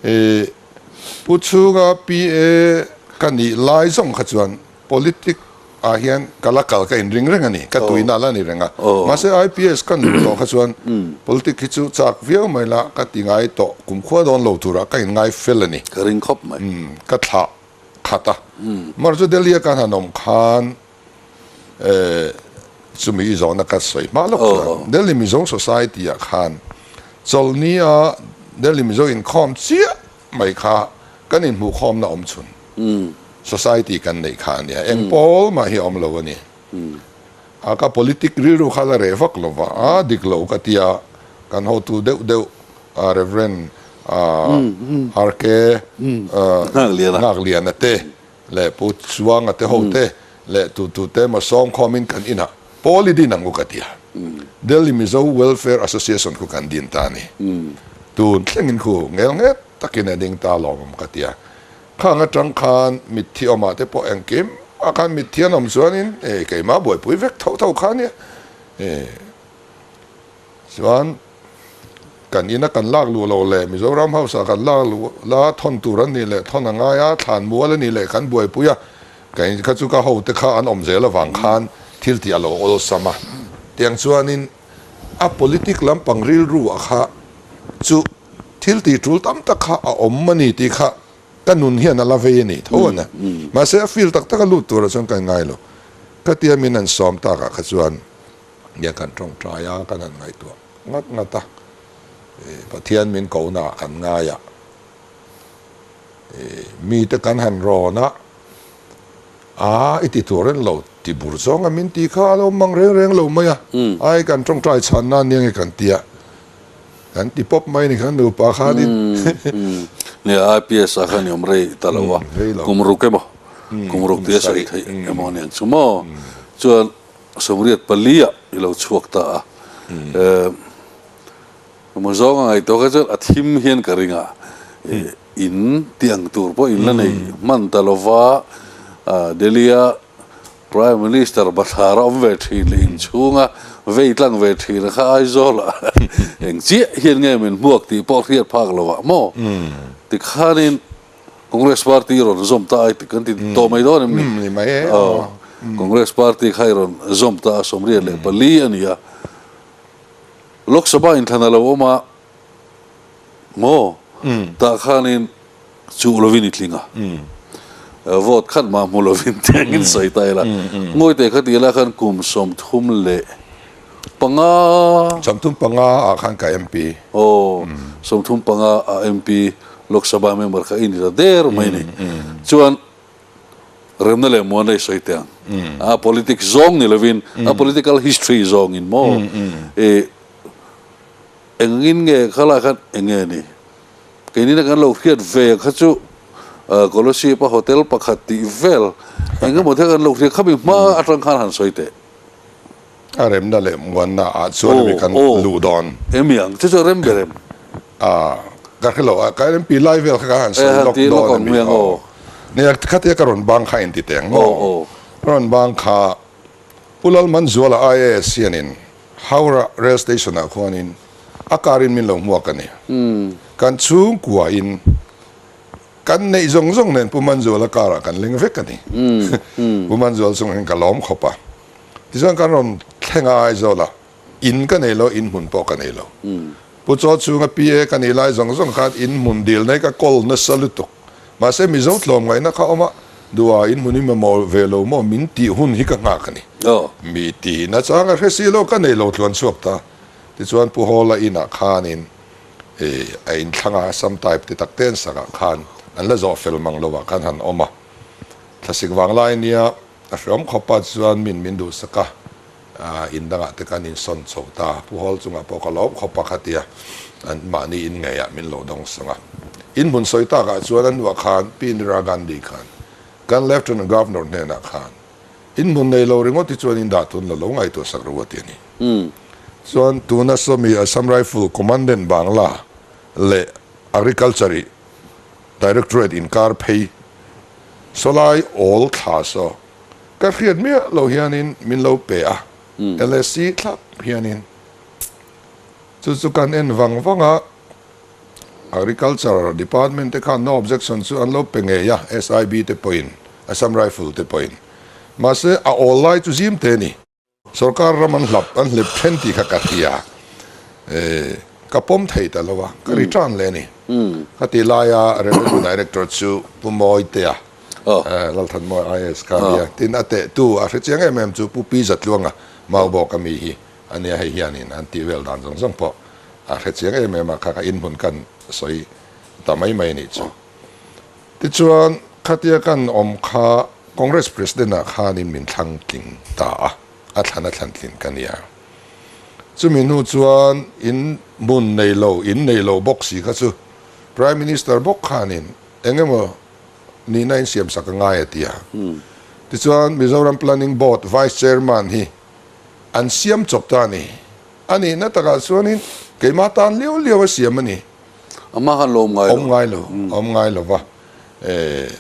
i Pu Chhunga PA ka nih lai zawng kha chuan Politic ah hian ka la kal ka inring reng a ni, ka tuina la ni reng a. Mahse IPS ka nuh tawh kha chuan politic hi chu chak viau mai la ka ti ngai tawh kumkhua dawn lo turah ka inngai fel a ni. Ka ring khawp mai. Ka thlah khat a. Mar chu Delhi a kan han awm khan chumi i zawhna ka sawi hma lawk chuan Delhi Mizo Society ah khan chawlhni a Delhi Mizo inkhawm chiah mai kha kan inhmuhkhawmna awm chhun. Society kan neih kha a nia, eng pawl mah hi a awm lo a ni. A ka politic rilru kha la reh vak lo va, a dik lo ka tia, kan hotu deuh deuh Reverend RK Nghakliana te leh Pu Chuanga te ho te leh tu tu te emaw sawm khawmin kan inah pawl i din ang u ka tia. Delhi Mizo Welfare Association khu kan din ta a ni. Tun thlengin khu ngel nghet takin a ding ta lawmawm ka tia. Khang atang khan mitthi awmah te pawh engkim ah khan mitthi an awm chuanin e keimah buaipui vek tho tho kha nia e. Chuan kan ina kan lak luh loh leh Mizoram House ah kan lak luh la thawn tur an nih leh thawn a ngai a, thlan mual a nih leh kan buaipui a, ka in kha chu ka hote kha an awm zel avang khan thil tih a lo awlsam a. Tiang chuanin a politic lampang rilru ah kha chu thil tih tul tam tak kha a awm a ni tih kha ka nun hian a la vei a ni tho a na. Mahse a feel tak tak a lut turah chuan ka ngai lo. Khatia min an sawm takah kha chuan Nia kan tawngtai a, kan han ngaihtuah ngat ngat a, Pathian min kohna ah kan ngai a, mite kan han rawn a, a i ti tur en lo ti bur zawng a min ti kha a lo mang reng reng lo mai a, ai kan tawngtai chhan na nia nge kan ti a, kan ti pawp mai ni khan nupa khanin. Nia IPS ah khan i awm rei ta lo a, kum ruk emaw, kum ruk tia sawi theih emaw aniang chu maw? Chuan 84 ah i lo chhuak ta a, maw zawng a ngaihtuah kha chuan a thim hian ka ring a, in tih ang tur pawh in la nei hman ta lova, Delhi a Prime Minister bathlar a awm ve thin leh inchhunga vei tlang ve thin a kha Aizawl ah eng chiah hian nge min hmuak tih pawh hriat phak lovah maw tikhanin Congress Party i rawn zawm ta a kan ti tawh mai dawn em ni? Ni mai e. Aw, Congress Party kha i rawn zawm ta a, 94 a ni a. Lok Sabha inthlan a lo awm a maw? Tah khanin chuh lovin i tling a. Vote khat mah hmu lovin tengin sawi ta ila. Ngawite kha tih lai khan kum 35. 35 ah khan ka MP. Aw, 35 ah MP Lok Sabha member kha i ni ta der mai ni. Chuan remna leh muanna i sawi teh ang. A politics zawng ni lovin a political history zawngin maw i engin nge khalai khan eng nge ni. Keini na kan lo hriat ve kha chu Kolasib a hotel pakhat tih vel engemaw te kan lo hriat khami hma atang khan han sawi teh. A remna leh muanna ah chuan ami kan luh dawn. Emi ang chu chu rem ber em? A, ka hre lo a, ka MP lai vel kha ka han sawi lawk dawn ami aw. Nia khatia ka rawn bang kha inti teng maw? Ka rawn bang kha Pu Lalmanzuala IAS hianin Howrah rail station ah khuanin a car in min lo hmuak a ni. Kan chhungkua in Kan neih zawng zawng nen Pu Manzuala car ah kan leng vek a ni. Pu Manzual chungah hian ka lawm khawp a. Tichuan kan rawn thleng a Aizawl ah in ka nei lo, in hmun pawh ka nei lo. Pu Chaw chhunga PA ka nih lai zawng zawng khan in hmun dil nei ka kawl nasa lutuk. Mahse Mizo tlawmngaihna kha awm a, duha in hmun hi mamawh ve lo maw min tih hun hi ka nghak a ni. Mi tih nachang a hre si lo, ka nei lo tluan chhuak ta. Tichuan Pu Hawla inah khanin Hei a inthlang a, sam type ti tak te an sak ah khan an la zawh fel mang lo ah khan han awm a. Thlasik vang lai nia a hreawm khawp a chuan min min duhsak a, in dangah te kan insawn chho ta. Pu Hall chungah pawh ka lawm khawp a khatia an mahni in ngeiah min lo dawng sawng a. In hmun sawi takah chuan a hnuah khan Pi Indira Gandhi khan kan Lieutenant Governor hnenah khan In hmun nei lo ringawt hi chuan in dah tun la lo ngaihtuah sak rawh a ti a ni. Chuan tuna sawmi Assam Rifle Commandant Bangla leh Agriculture Directorate inkar phei sawlai awl thla saw ka hriat miah lo hianin min lo pe a, LSC thlap hianin chu chu kan en vang vang a, Agriculture Department te khan no objection chu an lo pe ngei a, SIB te pawhin, Assam Rifle te pawhin. Mahse, a awl lai chu zim te a ni. Sorkar ram an hlap, an hlep then tih kha ka hria. Ka pawm thei ta lo a, ka return leh a ni. Ka tih laia Revenue Director chu Pu Mawitea, Lalthanmawi IAS kha a nia. Tin, a tehtu a hre chiang em em chu Pu Pi Zatluanga, Maubawk a mi hi a nia hei hianin an tih vel dan zawng zawng pawh a hre chiang em em a, kha kha inhmun kan sawi ta mai mai a nih chu. Tichuan, khatia kan awm kha Congress President ah khanin min thlang tling ta a, a thlan a thlan tlin ka nia. Chumi hnu chuan in hmun nei lo, in nei lo bawk si kha chu Prime Minister bawk khanin eng emaw nihna in siam sak a ngai a ti a. Tichuan, Mizoram Planning Board Vice Chairman hi an siam chawp ta a ni. A nihna takah chuanin keimah tan liau liau a siam a ni. Amah khan lo awm ngai lo. Awm ngai lo, awm ngai lo va.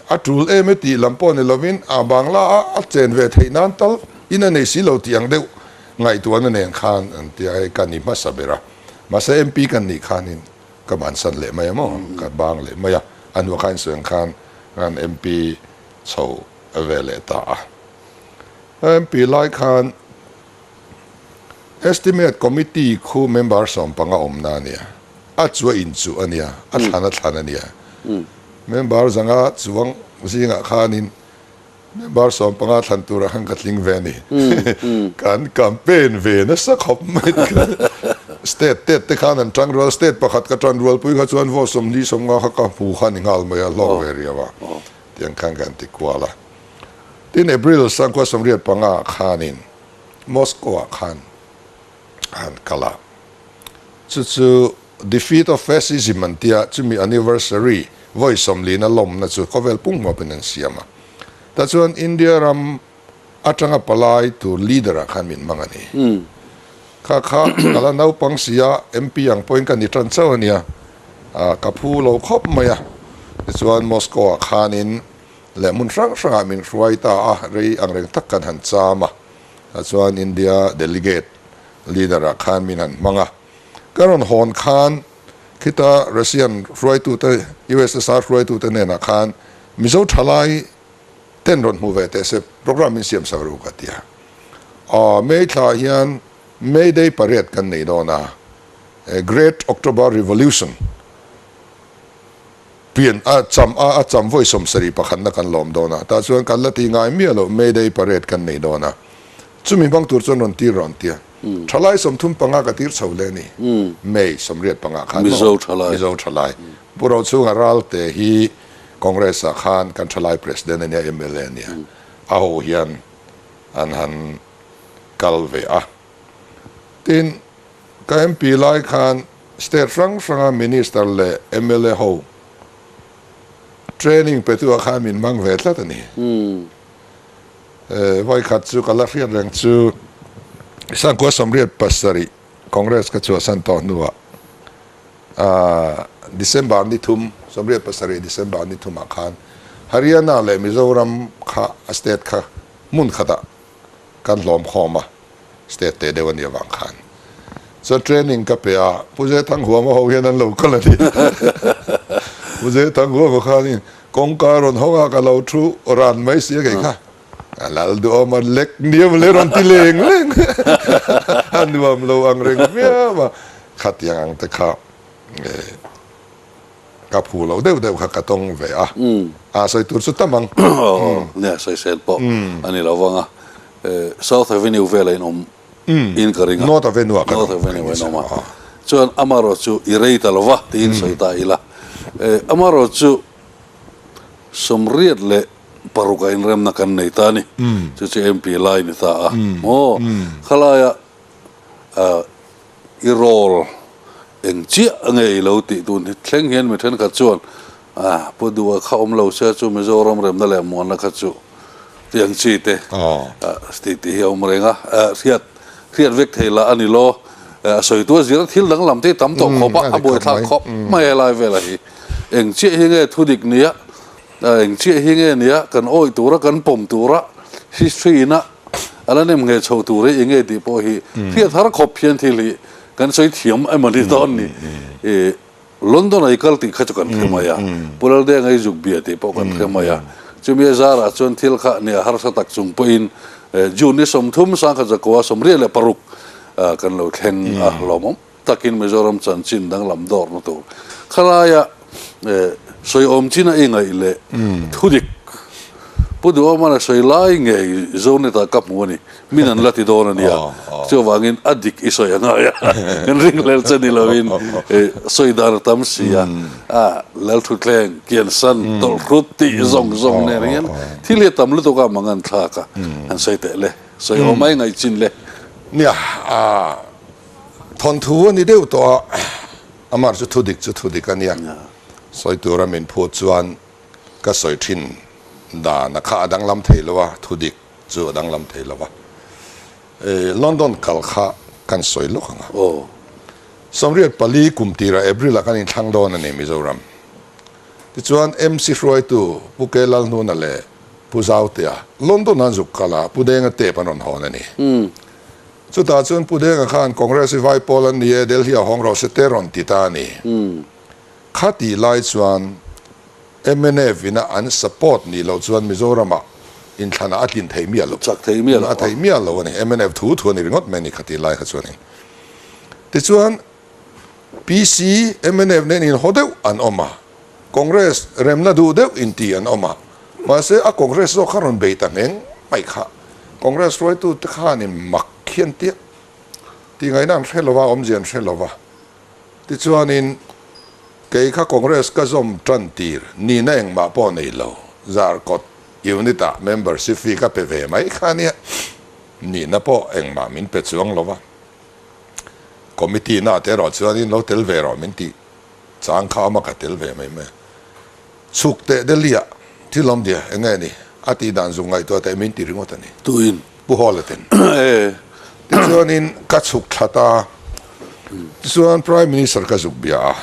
A tul em e tih lam pawh ni lovin a Bangla a a chen ve theih nan tal in a nei si lo tih ang deuh. Ngaihtuahna nen khan an tia hei ka ni hmasa ber a, mahse MP kan nih khanin ka bansan leh mai a maw, ka bang leh mai a, a hnuah khan insawi ang khan kan MP chho ve leh ta a. MP lai khan Estimate Committee khu member 15 awmna a nia, a chu a inchuh a nia, a thlan a thlan a nia. Member 500 chuang zingah khanin Member 15 thlan turah khan ka tling ve a ni. Kan campaign ve nasa khawp mai. State tet te khan an tang rual, state pakhat ka tan rualpui kha chuan vote 40 50 kha ka hmu kha ni nghal mai a, hlawk ve riau a. Tiang khan kan ti kual a. Tin April sangkua 85 ah khanin Moscow ah khan an kal a. Chu chu Defeat of Fascism an tia, chumi anniversary vawi 40 na lawmna chu khawvel pung hmuapin an siam a. Tah chuan India ram atanga palai tur leader ah khan min hmang a ni. Kha kha ka la naupang si a, MP ang pawhin ka ni tan chauh a nia, ka phu lo khawp mai a. Tichuan Moscow ah khanin leh hmun hrang hrangah min hruai ta a, rei angreng tak kan han cham a. Tah chuan India delegate leader ah khan min han hmang a. Ka rawn hawn khan khita Russian hruaitute, USSR hruaitute hnenah khan Mizo thalai ten rawn hmu ve teh se, program min siam sak ru ka ti a. Aw, May thla hian May Day Parade kan nei dawn a, Great October Revolution pian a cham a, a cham vawi 71 na kan lawm dawn a, tah chuan kan la ti ngai miah loh May Day Parade kan nei dawn a, chumi hmang tur chuan rawn tir rawn ti a. Thalai 35 ka tir chho le ni. May 85 khan maw? Mizo thalai. Mizo thalai. Pu Rochhunga Ralte hi Congress ah khan kan thalai president a nia, mla a nia. A ho hian an han kal ve a. Tin, ka MP lai khan state hrang hranga minister leh mla ho training petu ah khan min hmang ve tlat a ni. Vawikhat chu ka la hriat reng chu Sangkua 87 Congress ka chhuahsan tawh hnuah December ni thum, 87 December ni thumah khan Haryana leh Mizoram kha a state kha hmun khatah kan hlawm khawm a, state teh deuh a nih avang khan. Chuan training ka pe a, Pu Zethanghuama ho hian an lo kal a ni. Pu Zethanghuama khanin kawngka rawn hawng a, ka lo thu ran mai si a kei kha. A lal duhawm a lek niam le rawn ti leng leng. A nuam lo ang reng viau a, khatiang ang te kha ka phu lo deuh deuh kha ka tawng ve a, a sawi tur chu tam ang. Nia, sawisel pawh a ni lo vang a, South Avenue velah in awm in ka ring a. North Avenue ah kan awm. North Avenue ah in awm a. Chuan amarawh chu i rei ta lo va tiin sawi ta ila. Amarawh chu 86 ah inremna kan nei ta a ni. Chu chu MP lai ni ta a. Maw? Khalaia i role eng chiah nge i lo tih tun hi thleng hian mi thenkhat chuan ah Pu Duha kha awm lo se chu Mizoram remna leh muanna kha chu tiang chi te tih tih hi a awm reng a, hriat hriat vek thei lah a ni lo, a sawi tua zir thil danglam te hi tam tawh khawp a, a buaithlak khawp mai helai velah hi eng chiah hi nge thudik nia eng chiah hi nge nia kan awih tura kan pawm tura history ina A la nem nge chho tur hi enge tih pawh hi hriat har khawp hian thil hi kan sawi thiam emaw ni dawn ni. I London ah i kal tih kha chu kan hre mai a, Pu Laldenga i zuk bia tih pawh kan hre mai a. Chumi a zarah chuan thil kha nia harsa tak chung pawhin June ni 30 1986 kan lo thleng a lawmawm takin Mizoram chanchin danglam dawrna tur khalaia sawiawm chin a i ngaih leh thudik Pu Duhawman a sawi lai ngei Zoneta ka hmu a ni, min an la ti dawn a nia, chuvangin a dik i sawi a ngai a, kan ringhlel che ni lovin sawi dan a tam si a, a Lalthutthleng, Kiansan, Tawlhrut tih zawng zawng nen hian thil hi a tam lutuk a mang an thlak a, han sawi teh le, sawiawm a i ngaih chin le. Nia, Thawnthu a ni deuh tawh a, amah chu thudik chu thudik a nia. Sawi tura min phut chuan ka sawi thin dan a kha a danglam thei lo a, thudik chu a danglam thei lo a. London kal kha kan sawi lawk ang a. 84 kum tirah April ah kan inthlang dawn a ni Mizoram. Tichuan MC hruaitu Pu Ke Lalhnuna leh Pu Zautea London an zuk kal a, Pu Denga tape an rawn hawn a ni. Chutah chuan Pu Denga khan Congress hi vai pawl an ni e, Delhi ah hawng rawh se te rawn ti ta a ni. Kha tih lai chuan mnf ina an support nih loh chuan Mizoram ah inthlan ah a tlin thei miah lo. Chak thei miah lo. A thei miah lo a ni. Mnf thu thu a ni ringawt mai a ni kha tih lai kha chuan in. Tichuan PC, mnf nen inhaw deuh an awm a, Congress remna duh deuh inti an awm a, mahse a Congress zawk kha rawn bei ta ngheng mai kha. Congress hruaitute khanin mak khian tia tih ngaihna an hre lova, awmzia an hre lova. Tichuanin kei kha Congress ka zawm tan tir nihna engmah pawh nei lo, Zarkawt unit-ah membership fee ka pe ve mai kha nia, nihna pawh engmah min pe chuang lova. Committee na te erawh chuanin lo tel ve rawh min tih chang kha awm a ka tel ve mai mai a. Chhuk teh Delhi ah thil awm dia eng nge ni a tih dan zuk ngaihtuah teh min ti ringawt a ni. Tuin? Pu Hawla ten. Tichuanin ka chhuk thla ta. Tichuan Prime Minister ka zuk bia a.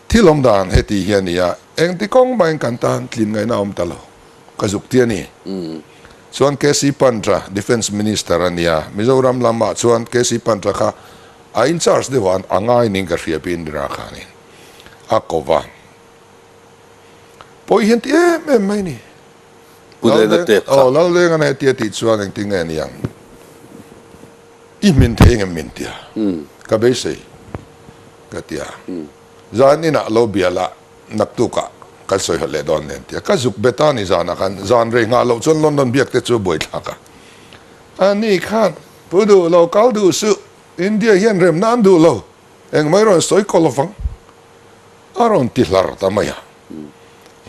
Thil awm dan heti hi a ni a, engti kawng mahin kan tan tlin ngaihna awm ta lo, ka zuk ti a ni. Chuan KC Pantra, Defence Minister a nia, Mizoram lamah chuan KC Pantra kha a in charge deuh a, a ngai ning ka hria pi Indira khanin a ko va. Pawi hian ti em em mai ni. Pu Denga tep kha. Aw, Laldenga na heti a tih chuan engtin nge ni ang? I hmin thei engem min tia? Ka beisei ka tia. Zan inah lo bia la naktukah kan sawi hawt leh dawn nen tia. Ka zuk bet a ni zanah khan zan rei nghah loh chuan London biak te chu buaithlak a. A ni khan pu duh lo kal duh suh India hian remna an duh lo engmah i rawn sawi kaw lovang a rawn ti hlar ta mai a.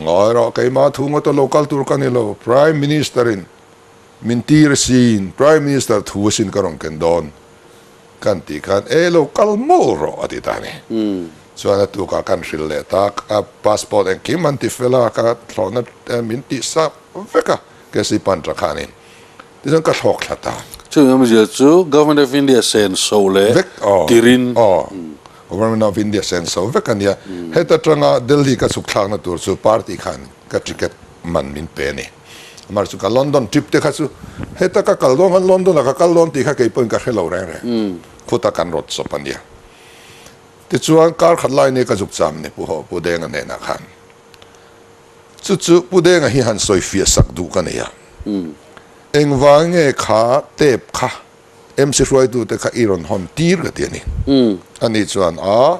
Ngawi rawh keimah thu ngawta lo kal tur ka ni lo Prime Minister in Min tir asin, Prime Minister thu asin ka rawn ken dawn kan tih khan e lo kal mawl rawh a ti ta a ni. Chuan a tukah kan hrilh leh ta, ka passport engkim an ti fel a, ka thlawhna min tih sak vek a, KC Pantra khanin. Tichuan ka thlawk thla ta. Chumi awmzia chu Government of India senso leh tirin. Aw, Government of India senso vek a nia. Heta tanga Delhi ka chhuk thlakna tur chu party khan ka ticket man min pe a ni. Amah chu ka London trip te kha chu heta ka kal dawn khan London ah ka kal dawn tih kha kei pawhin ka hre lo reng reng. Khuta kan rawt chawp a nia. Tichuan kar khat lai ni ka zuk cham ni Pu Ho Pu Denga hnenah khan. Chu chu Pu Denga hi han sawi fiah sak duh ka nei a. Engvang nge kha tape kha MC hruaitute kha i rawn hawn tir ka ti a ni. Ani chuan a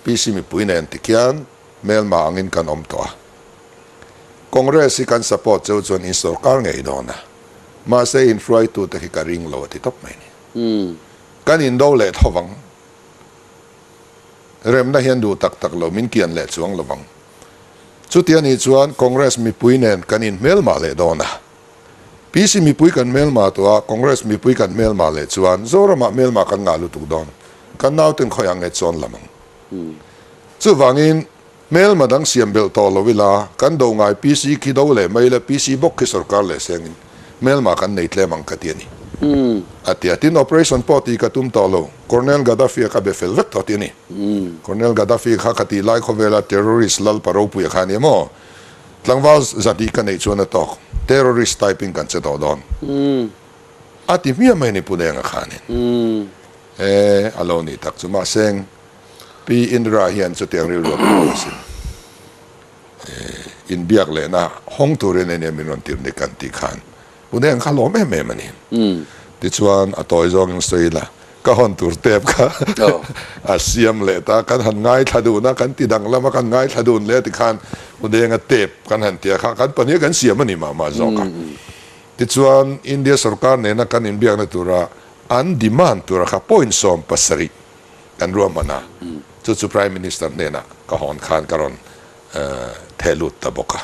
PC mipui nen tikhian hmelma angin kan awm tawh a. Congress hi kan support cheu chuan in sorkar ngei dawn a, mahse in hruaitute khi ka ring lo a ti tawp mai ni. Kan indo leh tho vang. Remna hian duh tak tak lo, min kian leh chuang lo vang. Chuti a nih chuan Congress mipui nen kan inhmelmah leh dawn a. PC mipui kan hmelmah tawh a, Congress mipui kan hmelmah leh chuan Zoramah hmelmah kan ngah lutuk dawn. Kan nauten khawiah nge chuan lam ang. Chuvangin Hmelma dang siam belh tawh lo ila, kan do ngai PC khi do leh mai ila, PC bawk khi sorkar leh sengin hmelma kan nei tlem ang ka ti a ni. A ti a. Tin, operation pawh tih ka tum tawh lo. Colonel Gaddafi a ka be fel vek tawh ti a ni. Colonel Gaddafi kha ka tih lai khawvela terrorist lalpa ropuia kha a ni a maw? Tlangval zahnih ka neih chuan a tawk. Terrorist type in kan che tawh dawn. A ti hmiah mai a ni Pu Denga khanin. E, a lo nih tak chu. Mahseng. Pi Indira hian chutiang rilru a pawh asin. Inbiak lehna hawng turin eng nge min rawn tir ni kan tih khan Pu Neng kha lawm em em a ni. Tichuan a tawi zawngin sawi ila ka hawn tur tep kha a siam leh ta, kan han ngaithla dun a, kan ti danglam a, kan ngaithla dun leh a tikhan Pu Denga tep kan han tia kha kan pahnih kan siam a ni mah mah zawk a. Tichuan India sorkar nena kan inbiakna tura an demand tura kha point 70 Kan ruahman a, chu chu Prime Minister hnenah ka hawn khan ka rawn theh lut ta bawk a.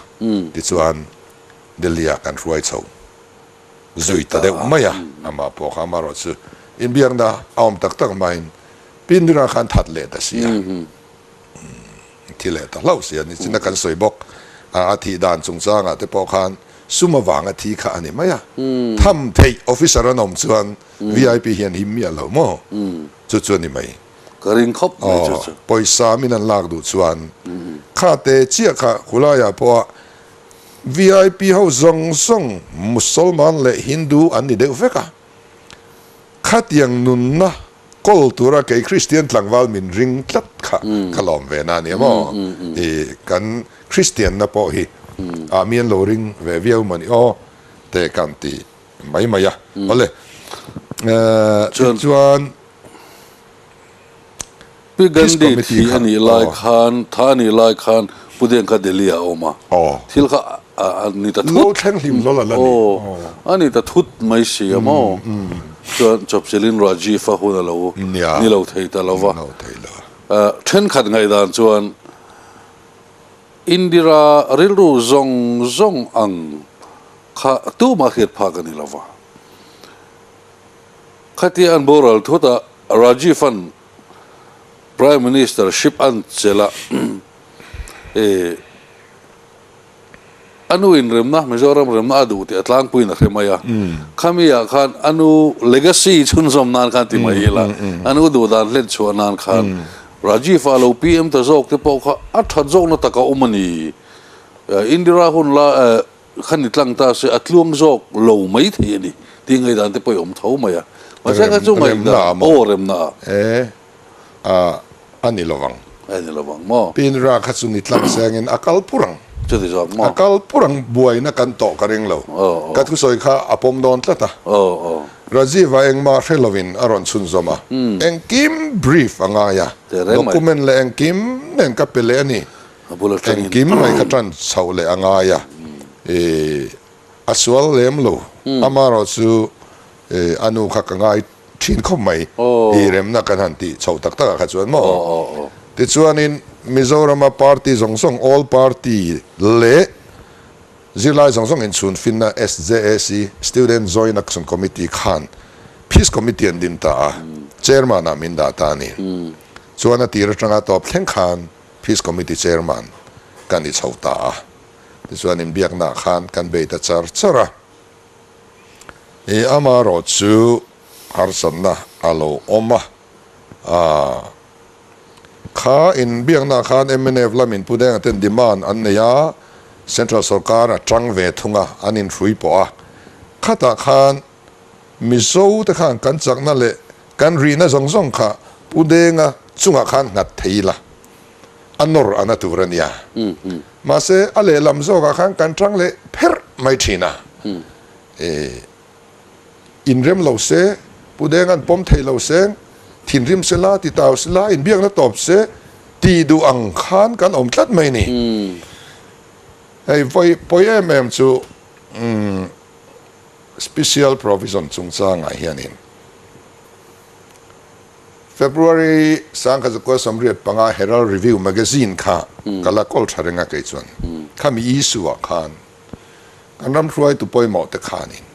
Tichuan Delhi-ah kan hruai chho zui ta deuh mai a, amah pawh kha amaherawh chu inbiakna a awm tak tak hmain Pi Indira khan that leh ta si a, thi leh ta hlauh si a ni. China kan sawi bawk a, a thih dan chungchangah te pawh khan sum avanga thi kha a ni mai a, tham theih officer an awm chuan VIP hian him miah lo maw? Chu chu a ni mai. Ka ring khawp mai chu chu. Aw, pawisa min an lak duh chuan kha te chiah kha khulaiah pawha VIP ho zawng zawng Musalman leh Hindu an ni deuh vek a. Khatiang nunna kawl tura kei Kristian tlangval min ring tlat kha ka lawm ve na nia maw? I kan Kristianna pawh hi ah mi an lo ring ve viau maw ni aw te kan ti mai mai a. Awle, tichuan Pi Peace Gandhi Committee thi kha a nih lai aw. khan, tha a nih lai khan Pu Deng kha Delhi ah a awm a. Aw. Thil kha a ni ta Lo thut. thleng hlim hlawl a la ni. Aw, a ni ta thut mai si a maw? Chuan chawpchilhin Rajiv a hun a lo Nia. ni lo thei ta lo va. Lo thei lo. Thenkhat ngaihdan chuan Indira rilru zawng zawng ang kha tumah hriat phak a ni lo va. Khatia an boral thut a, Rajiv an Prime Minister ship an chelh a, e a nu in remna, Mizoram remna a duh tih a tlangpuiin a hre mai a. Khami ah khan a nu legacy chhunzawm nan khan ti mai ila, a nu duh dan hlen chhuah nan khan Rajiv a lo PM ta zawk te pawh kha a that zawkna taka awm a ni. Indira hun la Kha ni tlang ta se a tluang zawk lo mai thei a ni tih ngaihdan te pawh i awm tho mai a. Mahse kha chu ngaihdan aw remna ah. E a a ni lovang. A ni lovang maw? Pinra kha chu ni tlang sengin a kal pur ang. Chuti zawk maw? A kal pur ang buaina kan tawh ka ring lo. Ka thusawi kha a pawm dawn tlat a. Rajiv-a engmah hre lovin a rawn chhunzawm a. Engkim brief a ngai a. Document leh engkim nen ka pe leh a ni. Engkim mai kha tan chhoh leh a ngai a, i a sual lem lo. Amaherawh chu a nu kha ka ngai thin khawp mai, i remna kan han tih chhoh tak takah kha chuan maw. Tichuanin Mizorama party zawng zawng, all party leh zirlai zawng zawng inchhun finna SJAC, Student Joint Action Committee, khan Peace Committee an din ta a, Chairman ah min dah ta a ni. Chuan a tir atanga tawp thleng khan Peace Committee Chairman ka ni chho ta a, tichuan inbiaknaah khan kan bei ta char char a. I amaherawh chu harsatna a lo awm a, aa kha inbiaknaah khan mnf lamin Pu Denga ten demand an nei a, Central sawrkar a tang ve thung a, an inhrui pawh a. Khatah khan Mizo te khan kan chakna leh kan rihna zawng zawng kha Pu Denga chungah khan nghat thei ila, a nawr a na tur a nia. Mahse, a lehlam zawkah khan kan tang leh pherh mai thin a. E, inrem lo se, Pu Denga'n pawm thei lo se, thinrim se la, titau se la, inbiakna tawp se, tih duh ang khan kan awm tlat mai ni. Hei vawi pawi em em chu, umm. Special Provision chungchangah hianin February 1985 Herald Review magazine kha ka la kawl tha reng a kei chuan khami issue ah khan kan ram hruaitu pawimawh te khanin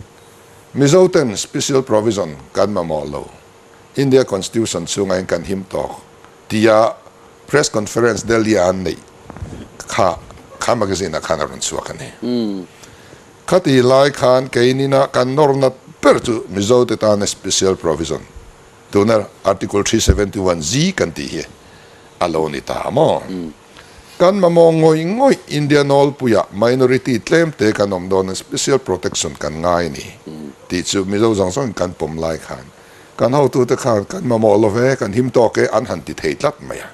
Mizo ten Special Provision kan mamawh lo India Constitution chhungah hian kan him tawk tia Press Conference Delhi a an neih kha kha magazine ah khan a rawn chhuak a ni. Khati lai khan keinina kan nawrna ber chu Mizo te tana special provision, tuna Article 371 Z kan tih hi a lo ni ta a maw? Kan mamawh ngawih ngawih India nawlpuiah minority tlem te kan awm dawn a special protection kan ngai a ni tih chu Mizo zawng zawngin kan pawm lai khan kan hotute khan kan mamawh lo ve, kan him tawk e an han ti thei tlat mai a.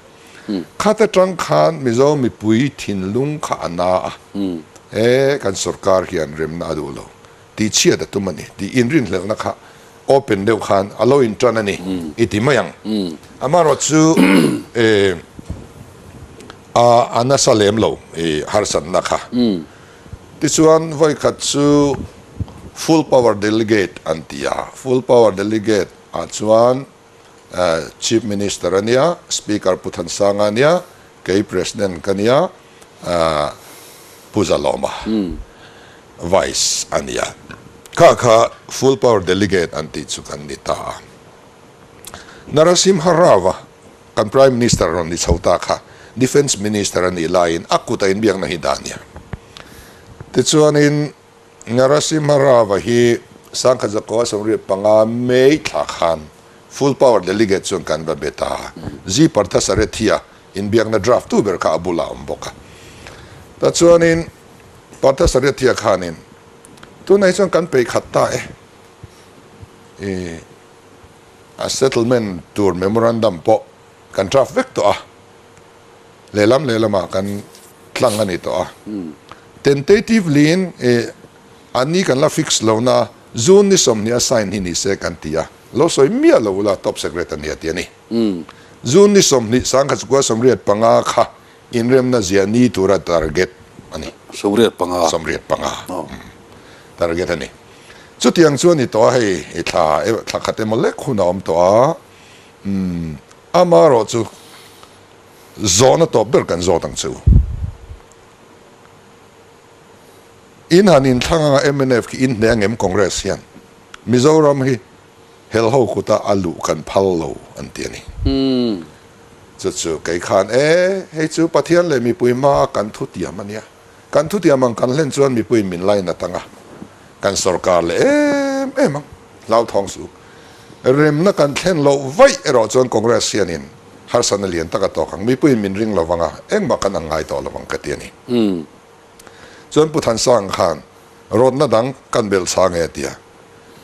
Khat atang khan Mizo mipui thinlung kha a na a, e kan sorkar hian remna a duh lo tih chhiat a tum a ni tih inrinhlelhna kha open deuh khan a lo intan a ni i ti mai ang. Amaherawh chu e a nasa lem lo i harsatna kha. Tichuan vawikhat chu full power delegate an ti a, full power delegate ah chuan Chief Minister a nia, Speaker Pu Thansanga a nia, kei President ka nia, Pu Zalawma Vice a nia. Kha kha full power delegate an tih chu kan ni ta a. Narasimha Rao-a kan Prime Minister rawn ni chho ta kha Defence Minister a nih laiin a kut a inbiakna hi dah a nia. Tichuanin Narasimha Rao-a hi 1975 May thla khan Full Power Delegate chuan kan va bet a, G. Parthasarathy-a inbiakna draft tu ber kha a bulah a awm bawk a. Tah chuanin Parthasarathy-a khanin, Tunah hi chuan kan peih khat ta e. I. A settlement tur memorandum pawh kan draft vek tawh a, lehlam lehlamah kan tlang a ni tawh a. Tentatively in a ni kan la fix lo na June ni 20 a sign hi ni se kan ti a, lo sawi miah lo ula top secret a nia ti a ni. June ni 20 1985 kha inremna zia ni tura target a ni. 85. 85 target a ni. Chutiang chuan i tawh a hei i thla thla khat emaw lek hun a awm tawh a, umm amaherawh chu zawhna tawp ber kan zawt ang che u. In han inthlang anga mnf khi in hneh angem Congress hian Mizoram hi hel ho kuta a luh kan phal lo an ti a ni. Chu chu kei khan e hei chu Pathian leh mipui hmaa kan thutiam a nia. Kan thutiam ang kan hlen chuan mipuiin min lainat ang a, kan sorkar leh em em ang. Hlauthawng suh. Remna kan thlen loh vaih erawh chuan Congress hianin harsatna lian tak a tawk ang. Mipuiin min ring lo vang a, engmah kan ang ngai tawh lo vang ka ti a ni. Chuan Pu Thansang khan rawtna dang kan belh chhang e a ti a.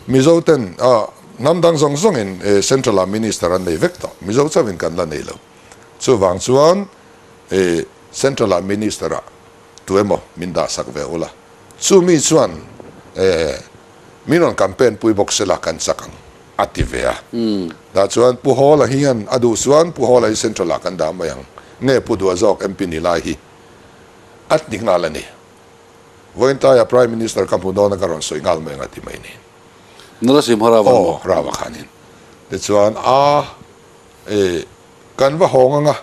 Mizo ten hnam dang zawng zawngin Central ah Minister an nei vek tawh. Mizo chauhin kan la nei lo. Chuvang chuan Central ah Minister ah tu emaw min dah sak ve ula, chumi chuan min rawn campaign pui bawk sela kan chak ang a ti ve a. Tah chuan Pu Hawla hian a duh chuan Pu Hawla hi Central ah kan dah mai ang, nge Pu Duha zawk MP ni lai hi a ti nghal a ni. Vawiin tlaiah Prime Minister ka hmu dawn a ka rawn sawi nghal mai ang a ti mai ni. Narasimha Rao ang maw? Aw, Rao a khanin. Tichuan a kan va hawng ang a.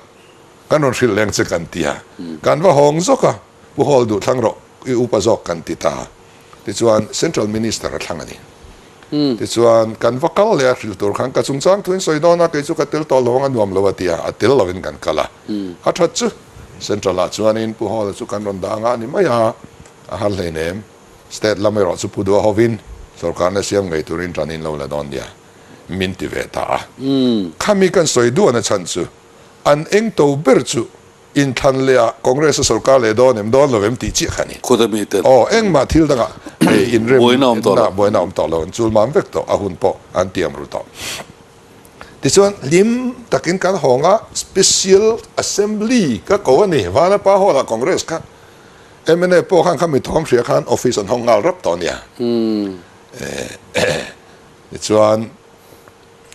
Kan rawn hrilh leng che kan ti a, kan va hawng zawk a, Pu Hall duh thlang rawh, i upa zawk kan ti ta. Tichuan Central Minister a thlang a ni. Tichuan kan va kal leh a hrilh tur khan ka chungchang thuin sawi dawn a, kei chu ka tel tawh lo ang a nuam lo a ti a, a tel lovin kan kal a. A that chu Central ah chuanin Pu Hall-a chu kan rawn dah anga a ni mai a, a har hleinem. State lam erawh chu Pu Dua hovin sorkarna siam ngei turin tan in lo la dawn nia min ti ve ta a. Khami kan sawi duhna chhan chu An eng to ber chu inthlan leh ah Congress a sorkar leh dawn em dawn lo em tih chiah kha a ni. Khuta mi ten. Aw, engmah thil dangah hei inrem Buaina awm tawh lo. Buaina awm tawh lo, an chul mam vek tawh, a hun pawh an tiam ru tawh. Tichuan hlim takin kan hawng a, Special Assembly ka ko a ni, Vanapa Hall ah Congress kha mnf pawh khan kha mi thawm hria khan office an hawng nghal rap tawh a nia. Tichuan.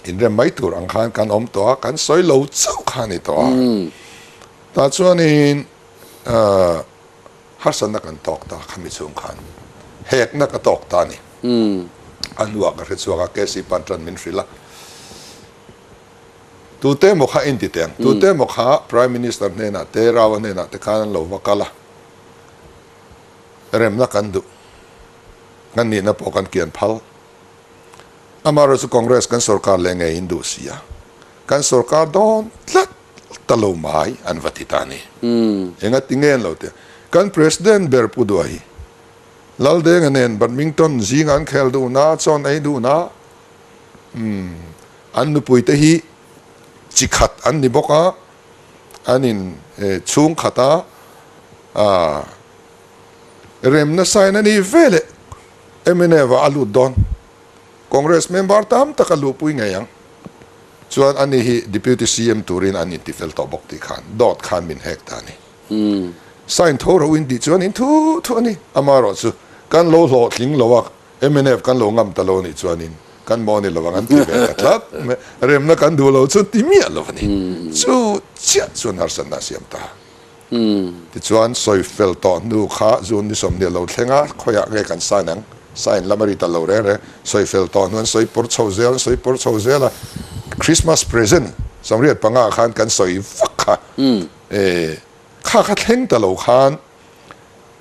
Inrem mai tur ang khan kan awm tawh a, kan sawi lo chauh kha a ni tawh a. Tah chuanin harsatna kan tawk ta khami chhung khan hekna ka tawk ta a ni. A hnuah ka hre chhuak a, KC Pantran min hrilh a, tute emaw kha inti teh ang, tute emaw kha Prime Minister hnenah te, Rao-a hnenah te khan an lo va kal a, remna kan duh, kan nihna pawh kan kian phal. Amaherawh chu Congress kan sorkar leh ngei in duh si a, kan sorkar dawn tlat ta lo mai an va ti ta a ni. Enga ti nge an lo ti a, kan President ber Pu Duha hi Laldenga nen badminton zinga an khel duh na, chawn ei duh na, an nupui te hi chi khat an ni bawk a, an in chhung khat a, remna sign a ni ve leh. Mnf ah a lut dawn. Congress member tam tak a luhpui ngei ang. Chuan ani hi Deputy CM turin an inti fel tawh bawk tih khan dawt khan min hek ta a ni. Sign tho ro in tih chuan in thu thu a ni. Amaherawh chu kan lo hlawhtling lo a, mnf kan lo ngam ta lo anih chuanin kan maw ni lovang an ti ve ta tlat. Remna kan duh lo chu ti miah lo a ni. Chu chiah chuan harsatna a siam ta. Tichuan, sawi fel tawh hnu kha June ni 20 a lo thleng a, khawiah nge kan sign ang? Sign lam a ri ta lo reng reng. Sawi fel tawh hnu an sawi pawr chho zel, an sawi pawr chho zel a, Christmas present 85 ah khan kan sawi vak kha. E, kha kha thleng ta lo khan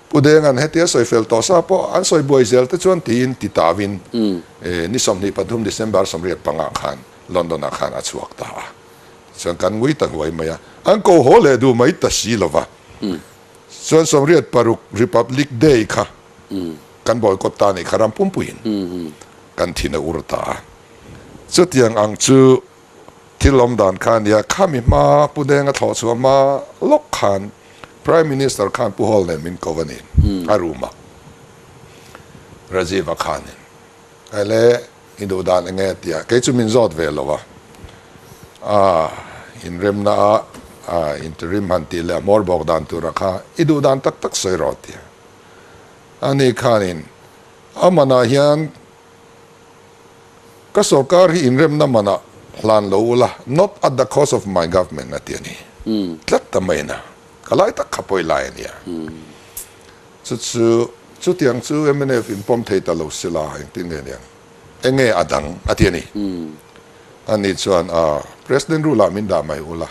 Pu Denga'n hetia sawi fel tawh sa pawh an sawi buai zel te chuan tiin ti tavin e, ni 23 December 85 ah khan London ah khan a chhuak ta a. Chuan kan ngui ta huai mai a, an ko haw leh duh mai ta si lo va. Chuan 86 Republic Day kha kan boycott ta nih kha ram pumpuiin kan thin a ur ta a. Chutiang ang chu thil awm dan kha a nia, khami hma Pu Denga thlawh chhuah hma lawk khan Prime Minister khan Pu Hall nen min ko a ni, a room ah Rajiv-a khanin. Ele. I duh dan enge a ti a, kei chu min zawt ve lo a, a inremna a a interim han tih leh a hmawr bawk dan tura kha i duh dan tak tak sawi rawh a ti a. Ani khanin a manah hian ka sorkar hi inremna manah hlan lo ula, not at the cost of my government a ti a ni. Tlat ta mai na, ka lai tak kha pawi lai a nia. Chu chu, chutiang chu mnf in pawm thei ta lo sila engtin nge niang? Enge a dang? a ti a ni. Ani chuan, A, President rule ah min dah mai ula,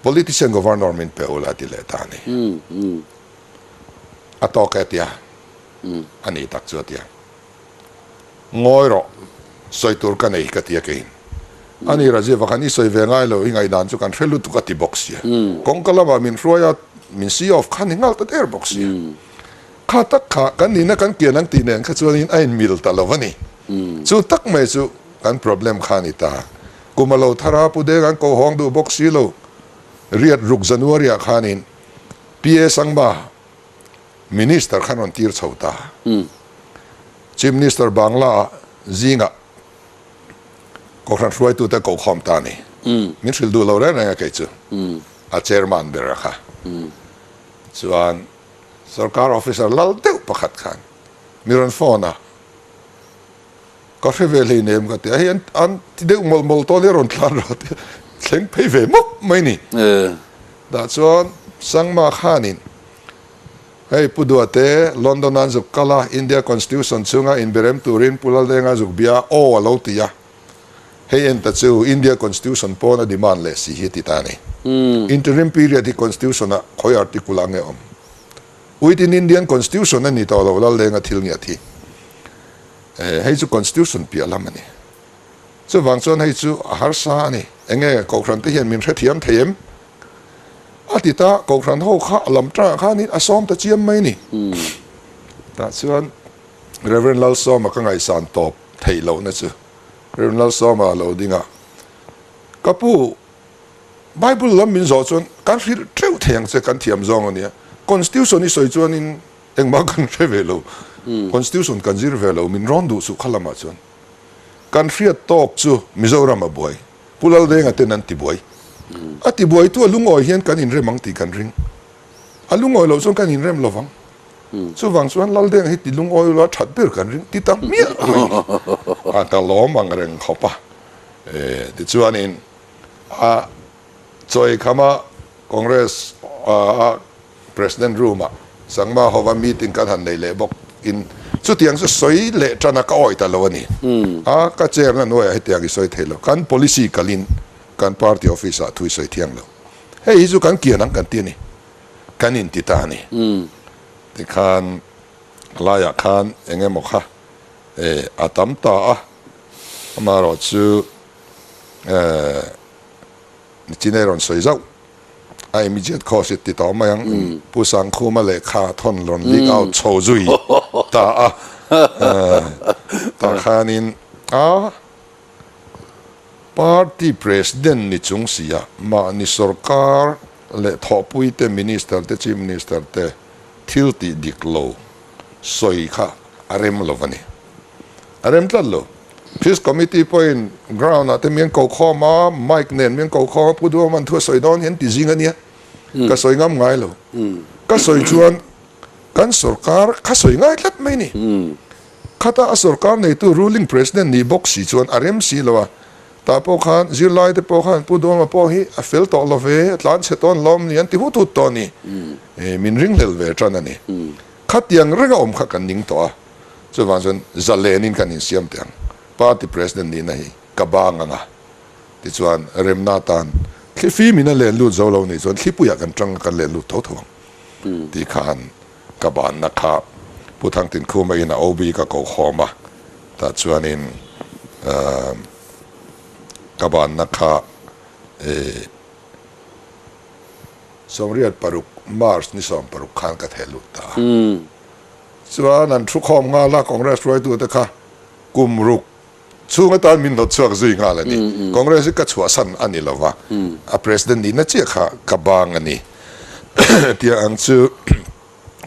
Politician Governor min pe ula a ti leh ta a ni. A tawk e a ti a, a ni tak chu a ti a. Ngawi rawh, sawi tur ka nei ka ti a keiin. Ani Rajiv a khan i sawi ve ngai lo, i ngaihdan chu kan hre lutuk a ti bawk sia. Kawngka lamah min hruai a, min see off kha ni nghal ta der bawk sia. Kha tak kha kan nihna kan kian ang tih nen kha chuanin a inmil ta lo a ni. Chu tak mai chu kan problem kha a ni ta. Kum a lo thar a, Pu Deng an ko hawng duh bawk si lo. Riat ruk January ah khanin PA Sangma, Minister khan rawn tir chho ta. Chief Minister Bangla ah zingah Kohhran hruaitute ko khawm ta a ni. Min hrilh duh lo reng reng a kei chu. A chairman ber a kha. Chuan sorkar officer lal deuh pakhat khan mi rawn phone a, ka hre ve hleinem ka ti a, hei an ti deuh mawlh mawlh tawh nia rawn tlan rawh ti a, thleng phei ve mawp mai ni. Tah chuan Sangma khanin Hei Pu Duate, London an zuk kal a, India Constitution chhunga inberem turin Pu Laldenga zuk bia aw a lo ti a. Hei en ta chu India Constitution pawn a demand leh si hi a ti ta a ni. Interim period hi Constitution ah khawi article ah nge awm? Within Indian Constitution a ni tawh lo Laldenga thil ngiat hi. Hei chu Constitution piah lam a ni. Chuvang chuan hei chu a harsa a ni. Enge Kohhran te hian min hrethiam thei em? A ti ta, Kohhran ho kha a lam tangah khanin a sawm ta chiam mai ni. Tah chuan Rev. Lalsawma ka ngaihsan tawp theih lohna chu Rev. Lalsawma a lo ding a, Ka pu, Bible lam min zawh chuan kan hrilh teuh thei ang che, kan thiam zawng a nia. Constitution i sawi chuanin engmah kan hre ve lo, Constitution kan zir ve lo, min rawn duh suh kha lamah chuan. Kan hriat tawk chu Mizoram a buai. Pu Laldenga ten an tibuai. A tibuaitu a lungawi hian kan inrem ang tih kan ring. A lungawi loh chuan kan inrem lo vang. Chuvang chuan Laldenga hi ti lungawi ula that ber kan ring ti ta hmiah mai ni. A ka lawm ang reng khawp a. Tichuanin a chawi khama Congress a President room ah Sangma hova meeting kan han nei leh bawk in chutiang chu sawi leh tan a ka awi ta lo a ni. A ka chair na hnuaiah hetiang i sawi thei lo. Kan policy kalin kan party office ah thu i sawi thiang lo. Hei hi chu kan kian ang kan ti a ni. Kan inti ta a ni. Tikhan laiah khan eng emaw kha a tam ta a, amaherawhchu Chinai rawn sawi zauh. A immediate cause i ti tawh mai ang. Pu Sangkhuma lehkha thawn rawn leak out chho zui ta a. Tah khanin a party president ni chung si a, mahni sorkar leh thawhpui te, minister te, chief minister te thil tih dik lo sawi kha a rem lo a ni. A rem tlat lo. Peace Committee pawhin ground ah te mian ko khawm a, mic nen mian ko khawm a, Pu Duhawman thu a sawi dawn hian ti zing a nia. Ka sawi ngam ngai lo. Ka sawi chuan kan sorkar kha sawi ngai tlat mai ni. Khata a sorkar neitu ruling president nih bawk si chuan a rem si lo a. Tah pawh khan zirlai te pawh khan Pu Duhawma pawh hi a fel tawh lo ve, a tlan chhe tawn lawm ni an ti hut hut tawh a ni. Min ringhlel ve tan a ni. Khatiang renga awm kha kan ning tawh a. Chuvang chuan zalenin kan insiam teh ang. Party President nihna hi ka bang ang a. Tichuan remna atan thlifim in a len lut zo lo nih chuan thlipuiah kan tang a kan len lut tho tho ang tih khan ka banna kha Pu Thangtinkhuma in a OB ka ko khawm a. Tah chuanin ka banna kha 96 March ni 60 khan ka theh lut ta a. Chuan an thu khawm nghal a, Congress hruaitute kha kum ruk chhung atan min hnawt chhuak zui nghal a ni. Congress hi ka chhuahsan a ni lova, a President nihna chiah kha ka bang a ni tia ang chu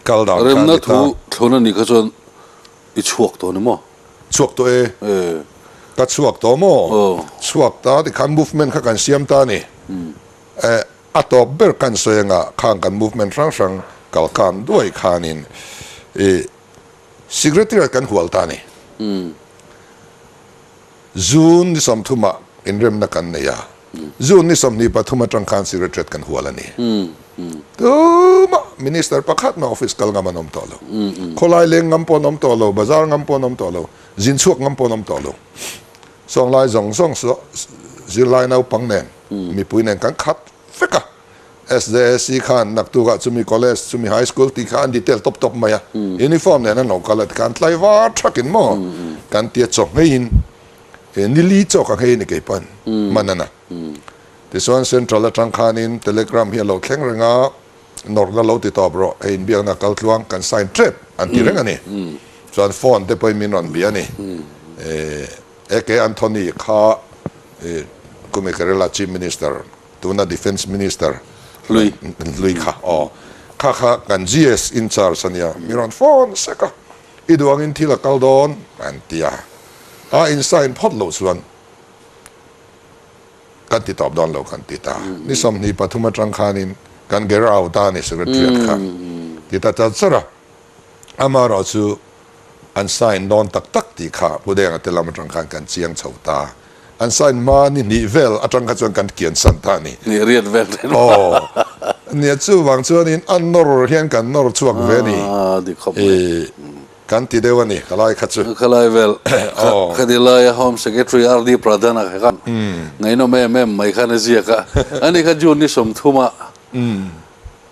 kal dan kha a Remna ni ta. thu thlun a nih kha chuan i chhuak tawh ni maw? Chhuak tawh e. Ka chhuak tawh maw? Chhuak ta tikhan movement kha kan siam ta a ni. A tawp ber kan sawi anga khang kan movement hrang hrang kal kan duai khanin i Secretariat kan hual ta a ni. June ni sawmthumah inremna kan nei a, June ni 23 atang khan Secretariat kan hual a ni. Tumah Minister pakhat mah office kal ngam an awm tawh lo. Khawlai leng ngam pawh an awm tawh lo, bazar ngam pawh an awm tawh lo, zin chhuak ngam pawh an awm tawh lo. Sawnglai zawng zawng zirlai naupang nen, mipui nen kan khat vek a. SJSC khan naktukah chumi college, chumi high school tih kha an detail tawp tawp mai a. Uniform nen an lo kal a tikhan tlaivar thakin maw kan tia chaw ngheiin nili chaw ka nghei a ni kei pawn hman a na. Tichuan Central atang khanin telegram hi a lo thleng reng a, nawrhna lo ti tawp rawh, hei inbiakna kal tluang kan sign tep an ti reng a ni. Chuan phone te pawhin min rawn bia a ni. AK Anthony kha Kumi Kerala Chief Minister Tuna Defence Minister Hlui Hlui kha aw kha kha kan GS in charge a nia mi rawn phone sek a i duh angin thil a kal dawn an ti a a in sign phawt loh chuan kan ti tawp dawn lo kan ti ta ni 23 atang khanin kan gherao ta a ni Secretariat kha ti ta char char a amaherawh chu an sign dawn tak tak tih kha Pu Denga te lam atang khan kan chiang chho ta. An sign hma ni hnih vel atang kha chuan kan kian san ta a ni. Hnih riat vel nen. Aw. Nia chuvang chuanin a nawr hian kan nawr chhuak ve a ni. Aa dik khawp mai. Kan ti deuh a ni ka lai kha chu. Ka lai vel. Kha ti laia Home Secretary RD Pradhan a kha khan ngaihnawm em em mai khan a ziak a. Ani kha June ni 30 ah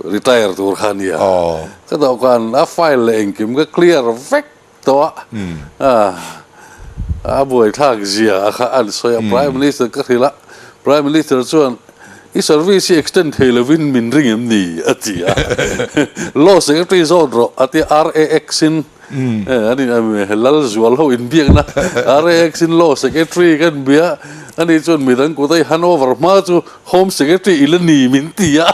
Retire tur kha ania. Ka dawhkan a file leh engkim ka clear vek tawh a. A buaithlak zia a kha an sawi a. Prime Minister ka hrilh a, Prime Minister chuan i service hi extend thei lovin min ring em ni? a ti a. Law Secretary zawt rawh a ti a, RAX in Ani lal zual ho inbiakna RAX in Law Secretary kan bia ani chuan midang kut a i hand over hma chu Home Secretary i la ni min ti a.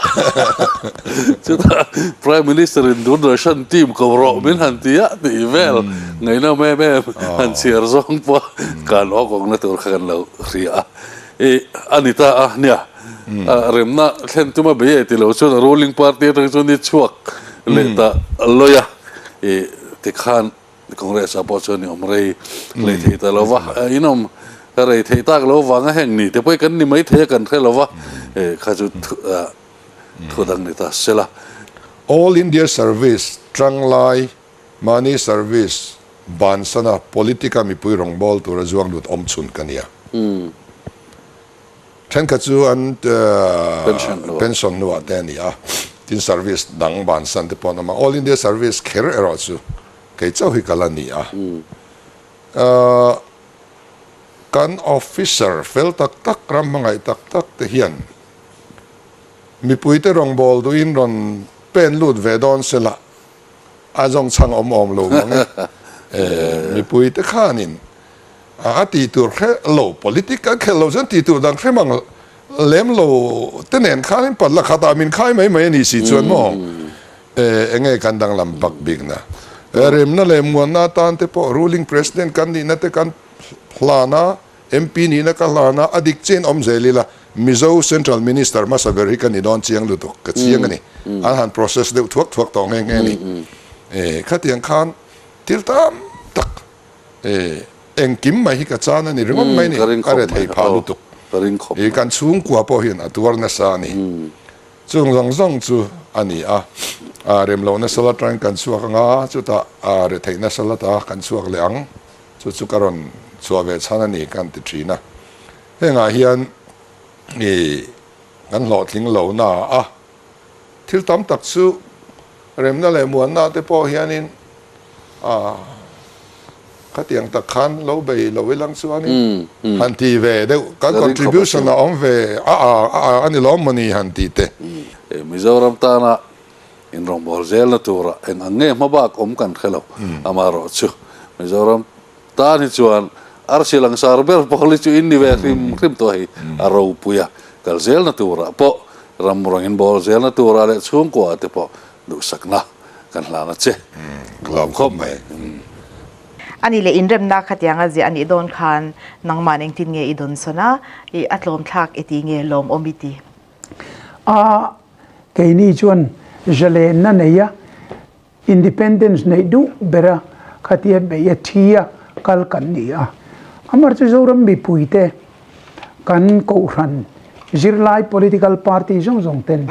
Chutah Prime Minister in Doordarshan team ko rawh min han ti a tih vel ngaihna em em han chhiar zawng pawh kan awk awkna tur kha kan lo hria a. I a ni ta a nia remna thlen tuma bei e ti lo chuan ruling party atang chuan i chhuak leh ta lawi a. I tikhan Congress ah pawh chuan i awm rei leh thei ta lo va, in awm rei thei tak lo vanga heng ni te pawh hi kan ni mai thei a kan hre lo va, kha chu thu dang ni ta sela. All India Service tanglai mahni service bansana politic-a mipui rawngbâwl tura zuang lut awm chhun ka nia. Thenkhat chu an pension hnuah te a ni a, tin service dang bansan te pawh an awm a, All India Service kher erawh chu kei chauh hi ka la ni a. Kan officer fel tak tak, ram hmangaih tak tak te hian mipuite rawngbâwl duhin rawn pen lut ve dawn se la, a zawng chhang awm awm lo mang e. Mipuite khanin A tih tur hre lo, politic a khelh lo chuan tih tur dang hre mang lem lo te nen khanin pat la khatah min khai mai mai a nih si chuan maw enge kan danglam bak bikna. Remna leh muanna atan te pawh ruling president kan nihna te kan hlan a, MP nihna ka hlan a, a dik chiahin awm zel ila Mizo Central Minister hmasa ber hi ka ni dawn chiang lutuk, ka chiang a ni. An han process deuh thuak thuak tawh nghe nghe a ni. Khatiang khan thil tam tak Engkim mai hi ka chan a ni ringawt mai ni, ka rethei phah lutuk. I kan chhungkua pawh hian a tuar nasa a ni. Chung zawng zawng chu a ni a, rem loh nasa la atangin kan chhuak ang a, chutah retheih nasa la ta kan chhuak leh ang. Chu chu ka rawn chhuah ve chhan a ni kan ti thin a. Hengah hian i kan hlawhtling lo na a, thil tam tak chu remna leh muanna te pawh hianin a khatiang tak khan lo bei lo ilang chuanin han ti ve deuh kan contribution a awm ve a a a a ni lawm mawni han ti te. Mizoram tana inrawngbâwl zelna tura eng ang nge hmabak awm kan hre lo, amaherawh chu Mizoram tan hi chuan arsi langsar ber pawl hi chu in ni ve hrim hrim tawh hei a ropui a, kal zelna turah pawh ram rawngin bawl zelna turah leh chhungkua te pawh duhsakna. Kan hlan a che. Ka lawm khawp mai. Ani leh inremna khatianga ziah a nih dawn khan nangmah engtin nge i dawnsawn a, i a tlawmthlak i ti nge lawmawm i ti? A, keini chuan zalenna nei a, independence neih duh bera khatia beih a thi a kal kan ni a. Amar chu Zoram mipuite kan kohhran zirlai political party zawng zawng ten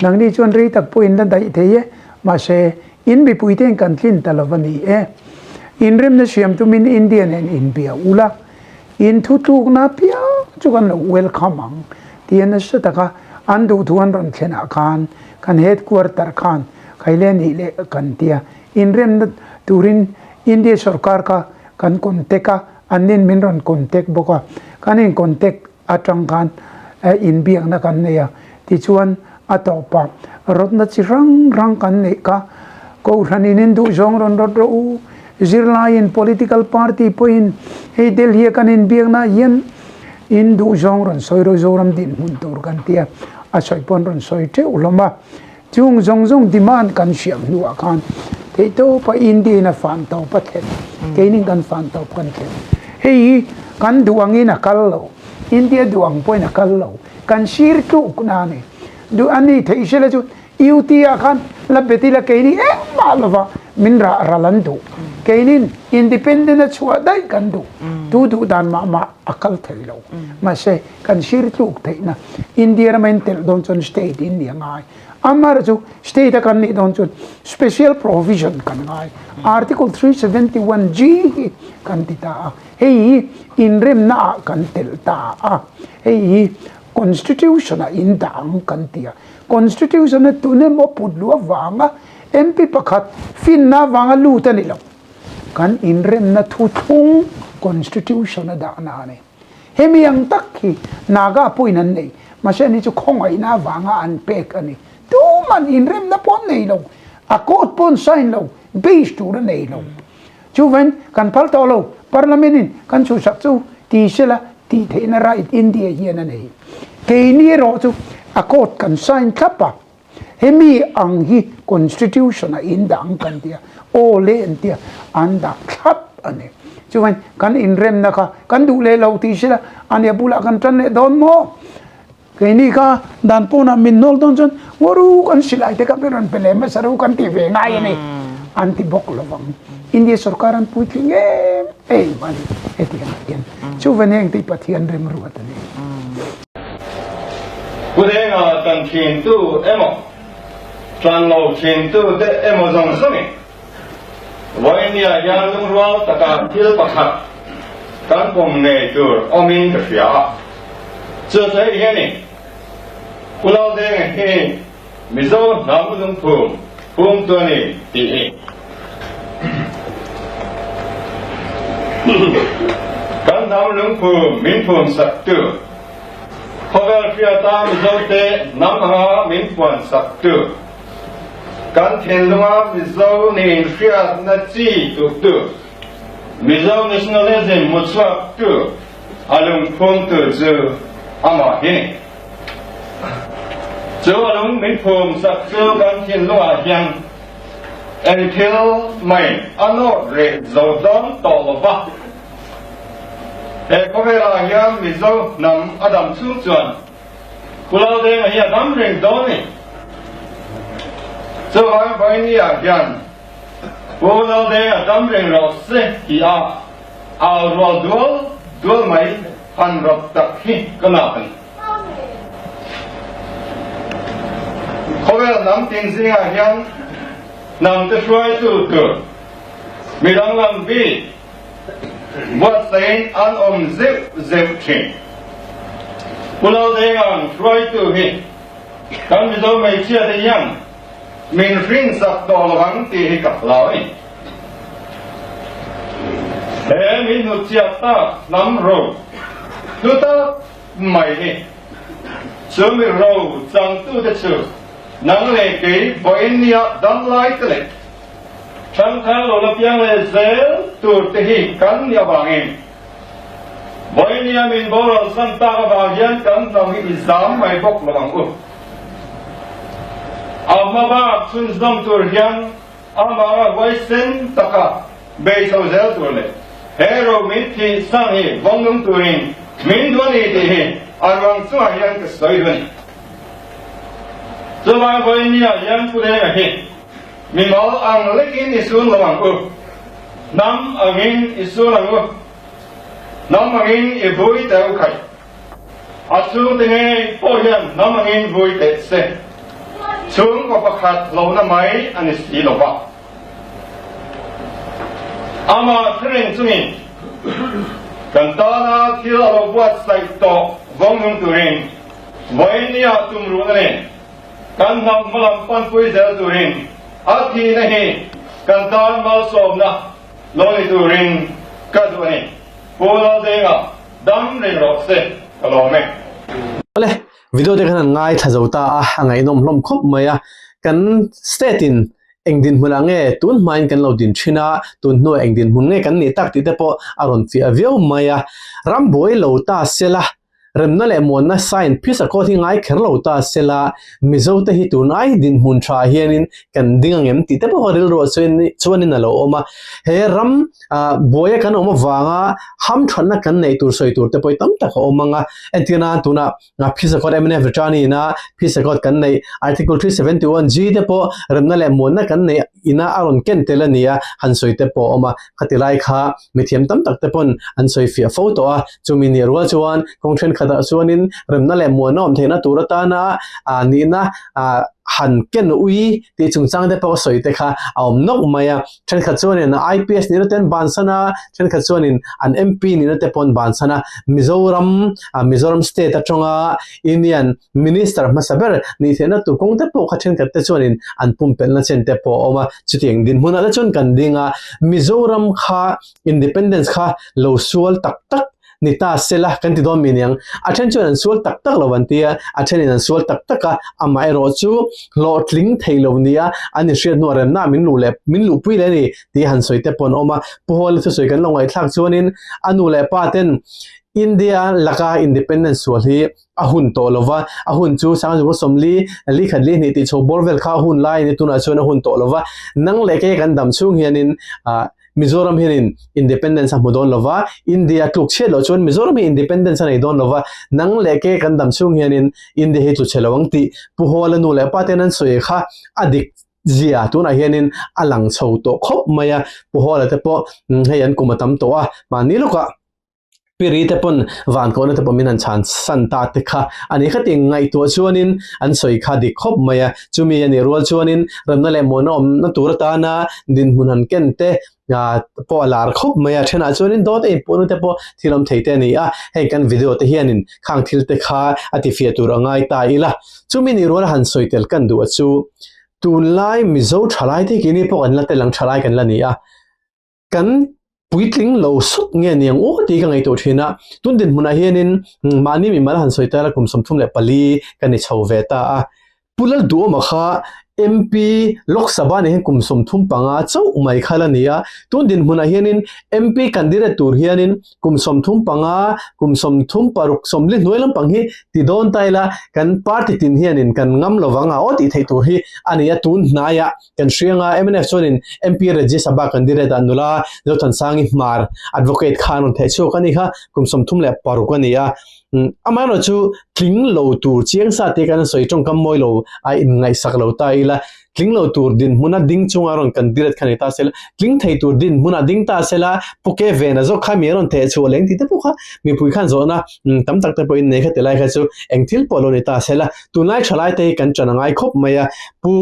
nangni chuan rei tak pawhin la daih thei e, mahse in mipuite'n kan tlin ta lo va ni e. Inremna siam tumin India nen inbia ula, in thutlukna piang chu kan lo welcome ang tia nasa taka an duhthu an rawn thlenah khan kan headquarter khan Khaile nih leh kan tia inremna turin India sorkar kha kan contact a, an nin min rawn contact bawk a, kan in contact atang khan inbiakna kan nei a, tichuan a tawpah rawtna chi hrang hrang kan neih kha Kohhranin in duhzawng rawn rawt rawh u, zirlaiin political party pawhin hei Delhi a kan inbiakna ah hian in duhzawng rawn sawi rawh Zoram dinhmun tur kan tia a sawi pawn rawn sawi teuh hlawm a. Chung zawng zawng demand kan hriam hnuah khan theihtawpa India in a fan tawp a thlen, keinin kan fan tawp kan thlen. Hei hi kan duh angin a kal lo, India duh ang pawhin a kal lo, kan sir tluk na a ni. Duh a ni theih sela chu UT ah khan la bet ila keini engmah lova min rah ral an duh. Keinin independent a chhuah daih kan duh. Tu duh dan mah mah a kal thei lo. Mahse kan sir tluk theihna India rama in telh dawn chuan state in nih a ngai. Amar chu state a kan nih dawn chuan special provision kan ngai. Article 371 G hi kan ti ta a. Hei hi inremna ah kan telh ta a. Hei hi constitution ah in dah ang kan ti a. Constitution a tun emaw put luh avanga MP pakhat finna avanga lut a ni lo. Kan inremna thuthlung constitution a dahna a ni. Hemi ang tak hi Naga pawhin an nei, mahse ani chu khawngaihna avanga an pek a ni. Tuman inremna pawh an nei lo, a court pawh an sign lo, base tur a nei lo. Chuvain kan phal tawh lo, Parliament in kan chhuhsak chu ti sela tih theihna right India hian a nei. Keini erawh chu a court kan sign thlap a, Hemi ang hi Constitution a in dah ang kan ti a, aw le an ti a, an dah thlap a ni. Chuan kan inremna kha kan duh leh lo tih sila a nia bulah kan tan leh dawn maw? Keini kha dan pawnah min hnawl dawn chuan ngaw kan silai te kha min rawn pe leh hmasa ru kan ti ve ngai a ni an ti bawk lo vang. India sorkar an puitling em em a ni hetiangah hian. Chuvan heng te hi Pathian remruat a ni. Pu Denga tan thintu emaw, tan lo thintu te emaw zawng zawngin Vawinia hian lungrual taka thil pakhat kan pawm ngei tur awmin ka hria a. Chu chu hei hianin Pu Laldenga hi Mizo hnam lungphum phumtu a ni tih hi kan hnam lungphum min phum saktu, khawvel hriata Mizote hnam anga min puan saktu, kan thinlunga Mizo nih hriatna chi tuktu, Mizo nationalism hmuchhuaktu a lungphumtu chu amah hi ni. Chu a lung min phum sak chu kan thinlungah hian eng thil mai a nawt reh zo dawn tawh lo va. He khawvelah hian Mizo hnam a dam chhung chuan Pulau Denga hi a dam reng dawn ni. Chuvang Vaini-ah hian Pulau Denga dam reng rawh se tih a au rual dual dual mai han rawt tak hi ka nak a ni. Khawvel hnam tin zingah hian hnam te hruaitu tur mi danglam bik buatsaihin an awm zeuh zeuh thin. Pu Laldenga'n hruaitu hi kan Mizo hmeichhia te hian min hrinsak tawh lovang tih hi ka hlau a ni. He min hnutchhiat tak hnam ro hlu tak mai hi chu mi ro changtute chu nang leh kei vawiin nia damlai te leh ṭhangthar lo la piang leh zel tur te hi kan nih avangin vawiin nia min boral san tak avang hian kan hnam hi i zam mai bawk lo ang u. A hma bak chhunzawm tur hian Amah huaisen taka Bei chho zel tur leh he ro min thih san hi vawng nung turin min duh a ni tih hi a ruang chungah hian ka sawi duh a ni. Chuvang vawinia hian Pu Denga hi mimal ang lekin i sun lo ang u, hnam angin i sun ang u, hnam angin i vui teh u khaih. A chhungte ngei pawh hian hnam angin vui teh se, chhungkaw pakhat hlauhna mai a ni si lo va. Amah thureng chungin kan tana thil a lo buatsaih tawh vawng nung turin vawinia tum ruhna nen kan hnam hmalam panpui zel turin a thihna hi kan tan malsawmna lo ni turin ka duh a ni. Pu Laldenga dam reng rawh se ka lawm e. Awle, video te khan an ngaithla zo ta a, a ngaihnawm hlawm khawp mai a, kan state in Eng dinhmunah nge tun hmain kan lo din thin a, tun hnuah eng dinhmun nge kan nih tak tih te pawh a rawn fiah viau mai a. Ram buai lo ta sela, remna leh muanna sign phisa kawt hi ngai kher lo ta sela, Mizote hi tun ai dinhmun tha hianin kan ding angem tih te pawh rilruah chuanin a lo awm a. He ram buaia kan awm avanga hamthatna kan neih tur sawi tur te pawh hi tam tak a awm ang a. Entirnan tunah Nga Phisa Court mnf return ina Phisa Court kan neih Article 371 G te pawh remna leh muanna kan neih ina a rawn ken tel a ni a, han sawi te pawh a awm a, khati lai kha mithiam tam tak te pawn an sawi fiah fo tawh a, chumi nih rual chuan kawng thenkhatah chuanin remna leh muanna awm theihna tur atana nihna han ken ui tih chungchang te pawh sawi te kha a awm nawk mai a. Thenkhat chuanin IPS nihna te an bansan a, thenkhat chuanin an MP nihna te pawh an bansan a. Mizoram, Mizoram state atanga Union Minister hmasa ber nih theihna tur kawng te pawh kha thenkhat te chuanin an pumpelhna chen te pawh a awm a. Chutiang dinhmunah te chuan kan ding a, Mizoram kha Independence kha lo sual tak tak ni ta sela kan ti dawn mi niang. A then chuan an sual tak tak lo an ti a, a thenin an sual tak tak a, amaherawh chu hlawhtling thei lo nia an inhriat hnuah remna min luh leh min luhpui leh a ni tih han sawi te pawh an awm a. Pu Hawla thusawi kan lo ngaihthlak chuanin a nu leh pa ten India laka independence sual hi a hun tawh lo va, a hun chu Sangzukua 40 li khat li hnih tih chho bawr vel kha a hun lai a ni, tunah chuan a hun tawh lo va, nang leh kei kan dam chhung hianin ah Mizoram hianin independence a hmu dawn lo va, India tluk chhiat loh chuan Mizoram hi independence a nei dawn lo va, nang leh kei kan dam chhung hianin India hi tlu chhe lo ang tih Pu Hawla nu leh pa ten an sawi kha a dik zia tunah hianin a lang chho tawh khawp mai a, Pu Hawla te pawh hei an kum a tam tawh a, mahni lawkah Piri te pawn van kohna te pawh min han chhan san ta te kha a ni khatin ngaihtuah chuanin an sawi kha dik khawp mai a, chumi a nih rual chuanin remna leh muanna awmna tur atana dinhmun han ken te pawh a lar khawp mai a, thenah chuanin dawt a inpuahna te pawh thil awm thei te a ni a, heng kan video te hianin khang thil te kha a tifiah tur a ngai ta ila, chumi nih ruala han sawi tel kan duh a chu tunlai Mizo thalai te keini pawh kan la tel ang thalai kan la ni a. Kan puitling lo sut nge niang aw tih ka ngaihtuah thin a, tun dinhmunah hianin mahni mimal han sawi tel a kum 34 ka ni chho ve ta a, Pu Lalduhawma kha MP Lok Sabha nih hian kum 35 chauh mai kha la ni a, tun dinhmunah hianin MP candidate tur hianin kum 35, kum 36, 40 hnuai lampang hi ti dawn ta ila kan party tin hianin kan ngam lovang a aw tih theih tur hi a ni a, tun hnaiah Kan hrianga mnf chuanin MP Rajya Sabha candidate ah nula Zothansangi Hmar advocate kha an rawn theih chhuak a ni kha kum 36 a ni a. Amaherawh chu tling lo tur chiang sa te kan sawi tawngkam mawi lo a inngaihsak lo ta ila tling lo tur dinhmuna ding chunga rawn candidate kha ni ta sela tling thei tur dinhmuna ding ta sela Pu Ke Vena zawk kha mi a rawn theih chhuah leng tih te pawh kha mipui khan zawhna tam tak te pawhin nei kha ti lai kha chu eng thil pawh lo ni ta sela tunlai thalai te hi kan ṭan a ngai khawp mai a Pu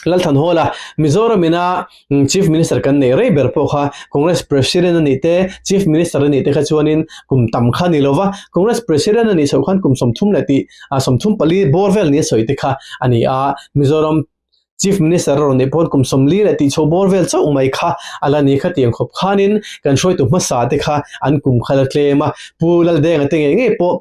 Lalthan Hawla, Mizoram ina Chief Minister kan nei rei ber pawh kha Congress President a nih te, Chief Minister a nih te kha chuanin kum tam kha ni lova, Congress President a nih chhoh khan kum 30 leh tih 34 bawr vel nia sawi te kha a ni a, Mizoram Chief Minister a rawn nih pawn kum 40 leh tih chho bawr vel chauh mai kha a la ni kha tiang khawp khanin kan hruaitu hmasa te kha an kum kha la tlem a, Pu Laldenga te ngei ngei pawh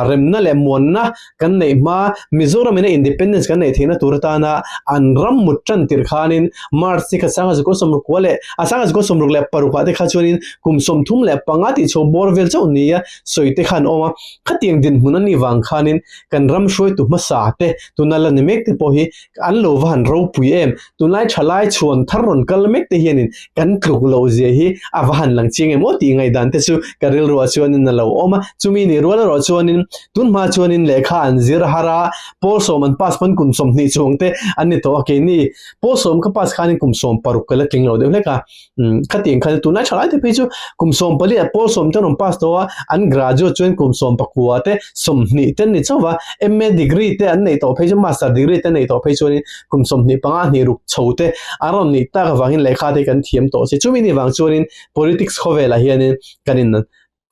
remna leh muanna kan neih hma Mizoram ina independence kan neih theihna tur atana an ram mut tan tirh khanin March ni khat sanga zukua sawmruk kua leh a sanga zukua sawmruk leh paruk ah te kha chuanin kum 35 tih chho bawr vel chauh nia sawi te kha an awm a, khatiang dinhmun a nih vang khanin kan ram hruaitu hmasa te tuna la ni mek te pawh hi an lo va han ro ropui em! Tunlai thalai chhuan thar rawn kal mek te hianin kan tluk loh zia hi a va han lang chiang em aw tih ngaihdan te chu ka rilruah chuanin a lo awm a. Chumi nih rual erawh chuanin tunhma chuanin lehkha an zir har a, pawl sawm an pass pawn kum 20 chuang te an ni tawh a, keini pawl sawm ka pass khanin kum 16 ka la tling lo deuh hlek a. Umm khatiang khan tunlai tha lai te phei chu kum 14 ah pawl 10 te an rawn pass tawh a, an graduate chuan kum 19 te 20 te an ni chauh va, MA degree te an neih tawh phei chu master degree te an neih tawh phei chuanin kum 25 hnih ruk chho te an rawn nih tak avangin lehkha te kan thiam tawh si. Chumi ni vang chuanin politics khawvelah hianin kan in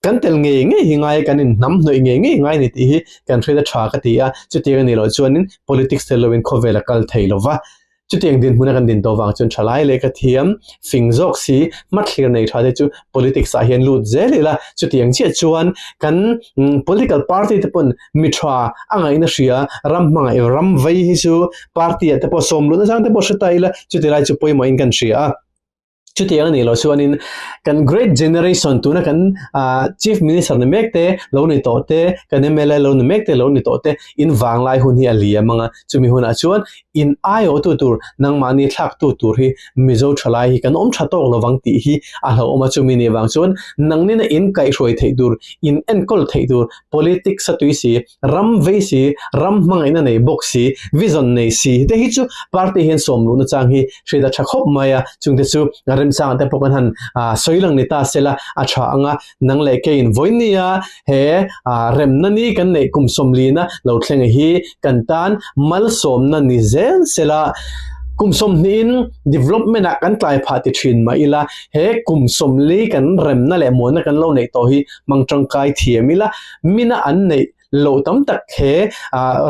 kan tel ngei ngei hi ngai kan in hnam hnawih ngei ngei ngai a ni tih hi kan hriat a tha ka ti a, chutiang a nih loh chuanin politics tel loin khawvel a kal thei lo va, chutiang dinhmun a kan din tawh vang chuan thalai leh ka thiam fing zawk si hmathlir nei tha te chu politics ah hian lut zel ila, chutiang chiah chuan kan political party te pawn mi tha a ngaihna hria ram hmangaih ram vei hi chu party ah te pawh sawm luhna chang te pawh hre ta ila chuti lai chu pawimawh in kan hria a. Chutiang a nih loh chuanin kan great generation tuna kan Chief Minister ni mek te lo ni tawh te, kan mla lo ni mek te lo ni tawh te in vanglai hun hi a liam ang a, chumi hunah chuan in aiawhtu tur nangmahni thlaktu tur hi Mizo thalai hi kan awm tha tawk lovang tih hi a hlauhawm a, chumi nih vang chuan nangnina in kaihhruai theih tur, in enkawl theih tur politics a tui si ram vei si, ram hmangaihna nei bawk si, vision nei si te hi chu party hian sawm luhna chang hi hriat a tha khawp mai a, chungte chu remchangah te pawh kan han sawi lang ni ta sela a tha ang a, nang leh keiin vawinia he remna ni kan neih kum sawmlina lo thleng hi kan tan malsawmna ni zel sela kum sawmhnihin development ah kan tlai phah ti thin mah ila he kum sawmli kan remna leh muanna kan lo neih tawh hi hmang tangkai thiam ila Mina an neih loh tam tak he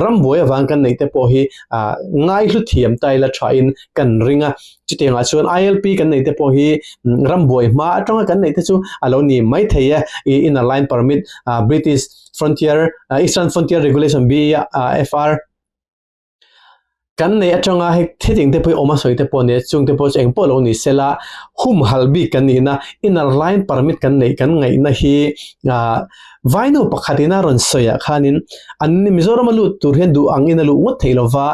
rambuai avang kan neih te pawh hi ngaihlu thiam ta ila thain kan ring a. Chutiangah chuan ILP kan neih te pawh hi rambuai hma atanga kan neih te chu a lo ni mai thei e. Inner Line Permit, British Frontier, Eastern Frontier Regulation, BFR, Kan neih atanga hei thil te pawh hi awm a sawi te pawh a ni a, chung te pawh chu engpawh lo ni sela humhalh bik kan nihna inner line permit kan neih kan ngaihna hi ah vainu pakhat ina rawn sawi ah khanin an ni Mizoram a lut tur hian duh ang in a luh ngawt theih lova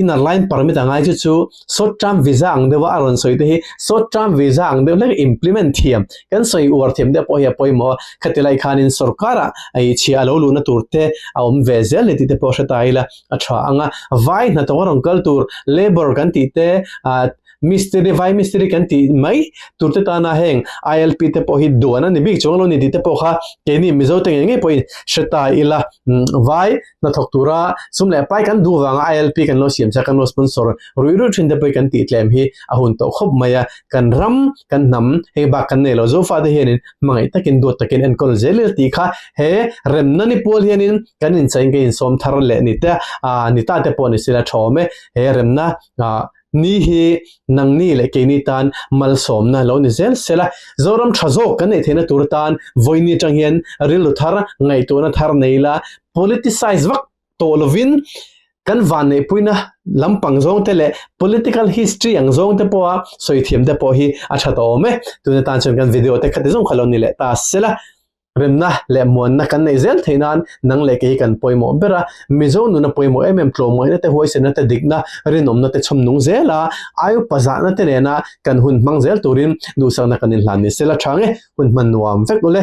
inner line permit a ngai chu chu short term visa ang deuha a rawn sawi te hi short term visa ang deuh hlek implement thiam kan sawi uar thiam deuh pawh hi a pawimawh a, khati lai khanin sorkar ah chhia a lo luhna tur te a awm ve zel ni tih te pawh hre ta ila. a tha ang a, vai hnathawk a rawn kal tur labour kan tih te ah mistiri vai mistiri kan tih mai tur te tana heng ILP te pawh hi duan a ni bik chuang lo ni tih te pawh kha keini Mizo te ngei ngei pawhin hre ta ila vai hnathawk tura sum leh pai kan duh vanga ILP kan lo siam chak kan lo sponsor ruih ruih thin te pawh hi kan tih tlem hi a hun tawh khawp mai a, kan ram kan hnam hei bak kan nei lo Zofa te hianin hmangaih takin duat takin enkawl zel ila tih kha he remna ni pual hianin kan inchaiin kan insawm thar leh ni te ah ni ta te pawh ni sila thawm e he remna ah ni hi nangni leh keini tan malsawmna lo ni zel sela Zoram tha zawk kan neih theihna tur atan vawiini atang hian rilru thar ngaihtuahna thar nei ila politicize vak tawh lovin kan vanneihpuina lampang zawng te leh political history ang zawng te pawha sawi thiam te pawh hi a tha tawh awm e. Tuna tan chuan kan video te khati zawng kha lo ni leh ta sela. Remna leh muanna kan neih zel theih nan nang leh kei hi kan pawimawh ber a, Mizo nuna pawimawh em em tlawmngaihna te, huaisenna te, dikna, rinawmna te chhawm nung zel a, aiupa zahna te nena kan hun hmang zel turin duhsakna kan inhlan ni sela tha nge hun hman nuam vek ule.